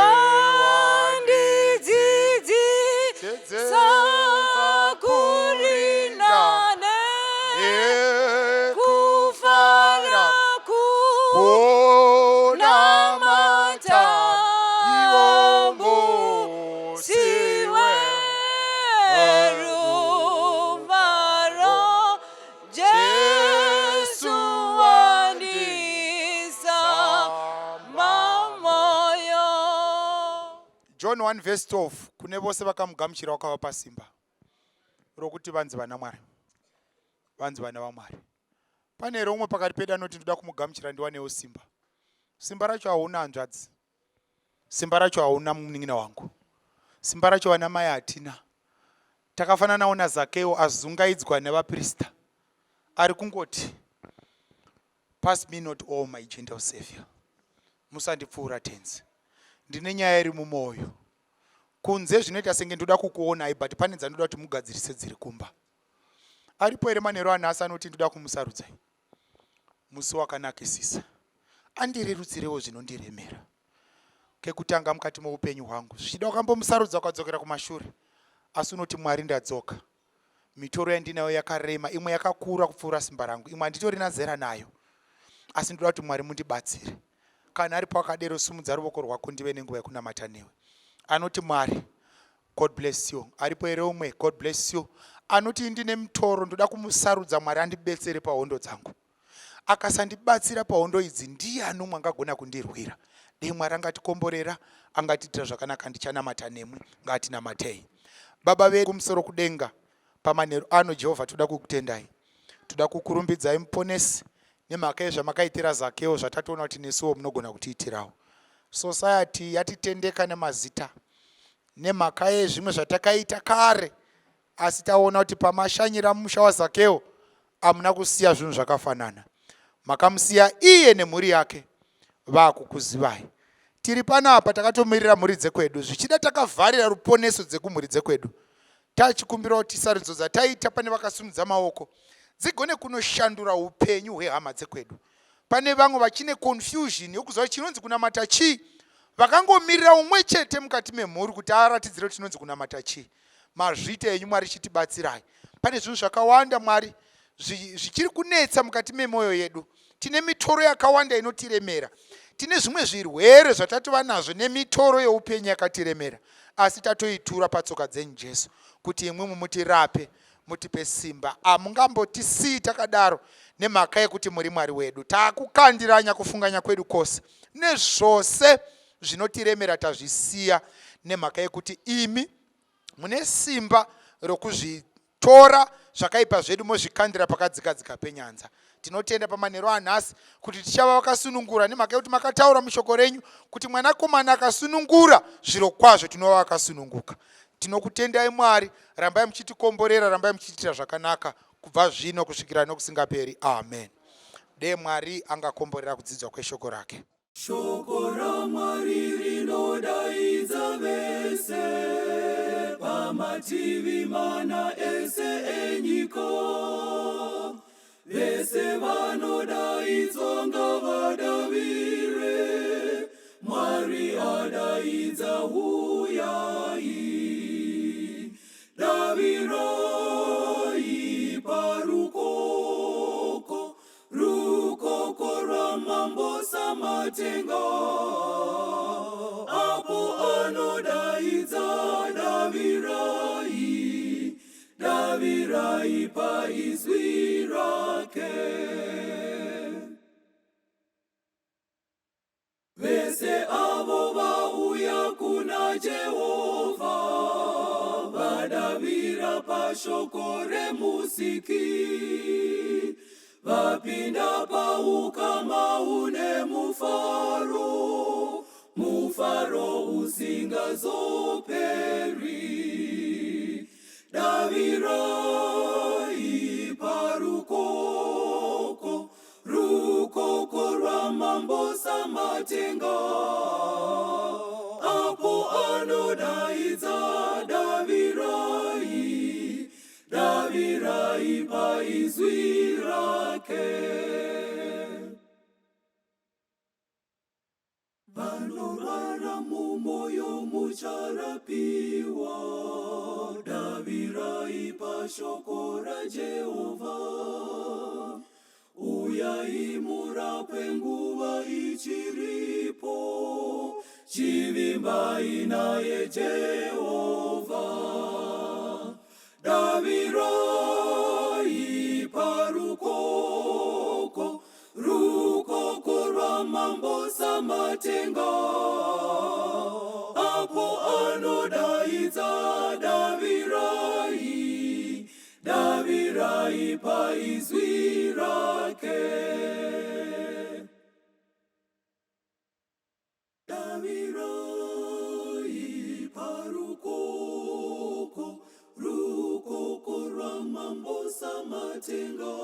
[SPEAKER 1] wandidzidzisa kurinane.
[SPEAKER 2] John 1 verse 12, kune vose vakamugamuchira wakavapa simba rokuti vanzi vana Mwari, vanzi vana vaMwari. Pane here umwe pakati pedu anoti ndoda kumugamuchira ndiwanewo simba? Simba racho hauna, hanzvadzi. Simba racho hauna, munin'ina wangu. Simba racho vana mai hatina. Takafananawo naZakeo azungaidzwa nevaprista ari kungoti, "Pass me not, O my gentle Savior." Musandipfuura, Tenzi, ndine nyaya iri mumwoyo. Kunze zvinoita senge ndoda kukuonai, but pane dzandoda kuti mugadzirise dziri kumba. Aripo here manheru anhasi anoti ndoda kumusarudzai musi wakanakisisa, andirerutsirewo zvinondiremera kekutanga mukati moupenyu hwangu? Zvichida wakambomusarudza ukadzokera kumashure, asi unoti, "Mwari, ndadzoka. Mitoro yandinayo yakarema, imwe yakakura kupfuura simba rangu, imwe handitorina zera nayo, asi ndoda kuti Mwari mundibatsire." Kana aripo akadero, sumudza ruoko rwako ndive nenguva yekunamata newe. Anoti, "Mwari," God bless you. Aripo here umwe? God bless you. Anoti, "Ndine mutoro, ndoda kumusarudza Mwari andibetsere pahondo dzangu. Akasandibatsira pahondo idzi, ndiani umwe angagona kundirwira?" Dei Mwari angatikomborera, angatiitira zvakanaka. Ndichanamata nemwi. Ngatinamatei. Baba vedu kumusoro kudenga, pamanheru ano, Jehovha, toda kukutendai, toda kukurumbidzai, Muponesi, nemhaka yezvamakaitira Zakeo, zvatatoona kuti nesuwo munogona kutiitirawo. Society yatitendeka nemazita nemhaka yezvimwe zvatakaita kare, asi taona kuti pamashanyira musha waZakeo hamuna kusiya zvinhu zvakafanana. Makamusiya iye nemhuri yake vaakukuzivai. Tiri panapa takatomirira mhuri dzekwedu, zvichida takavharira ruponeso dzekumhuri dzekwedu. Tachikumbira kuti sarudzo dzataita pane vakasimudza maoko dzigone kunoshandura upenyu hwehama dzekwedu. Pane vamwe vachine confusion yokuziva chinonzi kunamata chii, vakangomirira umwe chete mukati memhuri kuti aratidzire kuti chinonzi kunamata chii. Mazvita enyu, Mwari, chitibatsirai. Pane zvinhu zvakawanda, Mwari, zvichiri kunetsa mukati memwoyo yedu. Tine mitoro yakawanda inotiremera, tine zvimwe zvirwere zvatatova nazvo nemitoro yeupenyu yakatiremera, asi tatoitura patsoka dzenyu, Jesu, kuti imwimwi mutirape, mutipe simba. Hamungambotisii takadaro nemhaka yekuti muri Mwari wedu. Taakukandiranya kufunganya kwedu kwose nezvose zvinotiremera, tazvisiya nemhaka yekuti imi mune simba rokuzvitora zvakaipa zvedu mozvikandira pakadzikadzika penyanza. Tinotenda pamanheru anhasi kuti tichava vakasunungura nemhaka yekuti makataura mushoko renyu kuti mwanakomana akasunungura, zviro kwazvo tinova vakasununguka. Tinokutendai, Mwari. Rambai muchitikomborera, rambai muchitiitira zvakanaka kubva zvino kusvikira nokusingaperi. Amen. Dee Mwari angakomborera kudzidzwa kweshoko rake.
[SPEAKER 4] Shoko raMwari rinodaidza vese pamativi mana ese enyika. Vese vanodaidzwa ngavadavire, Mwari adaidza, huyai. Davirai parukoko, rukoko rwaMambo Samatenga. Apo anodaidza, davirai, davirai paizwi rake. Vese avo vauya kuna Jehovha vadavira pashoko reMusiki, vapinda paukama une mufaro, mufaro usingazoperi. Davirai parukoko, rukoko rwaMambo Samatenga. Apo anodaidza, davirai, davirai paizwi rake. Vanorwara mumwoyo mucharapiwa, davirai pashoko raJehovha. Uyai murapwe nguva ichiripo, chivimbai naye Jehovha. Davirai parukoko, rukoko rwaMambo Samatenga. Apo anodaidza. Parinopinza davirai, davirai paizwi rake. Davirai parukoko, rukoko rwamambo Samatenga.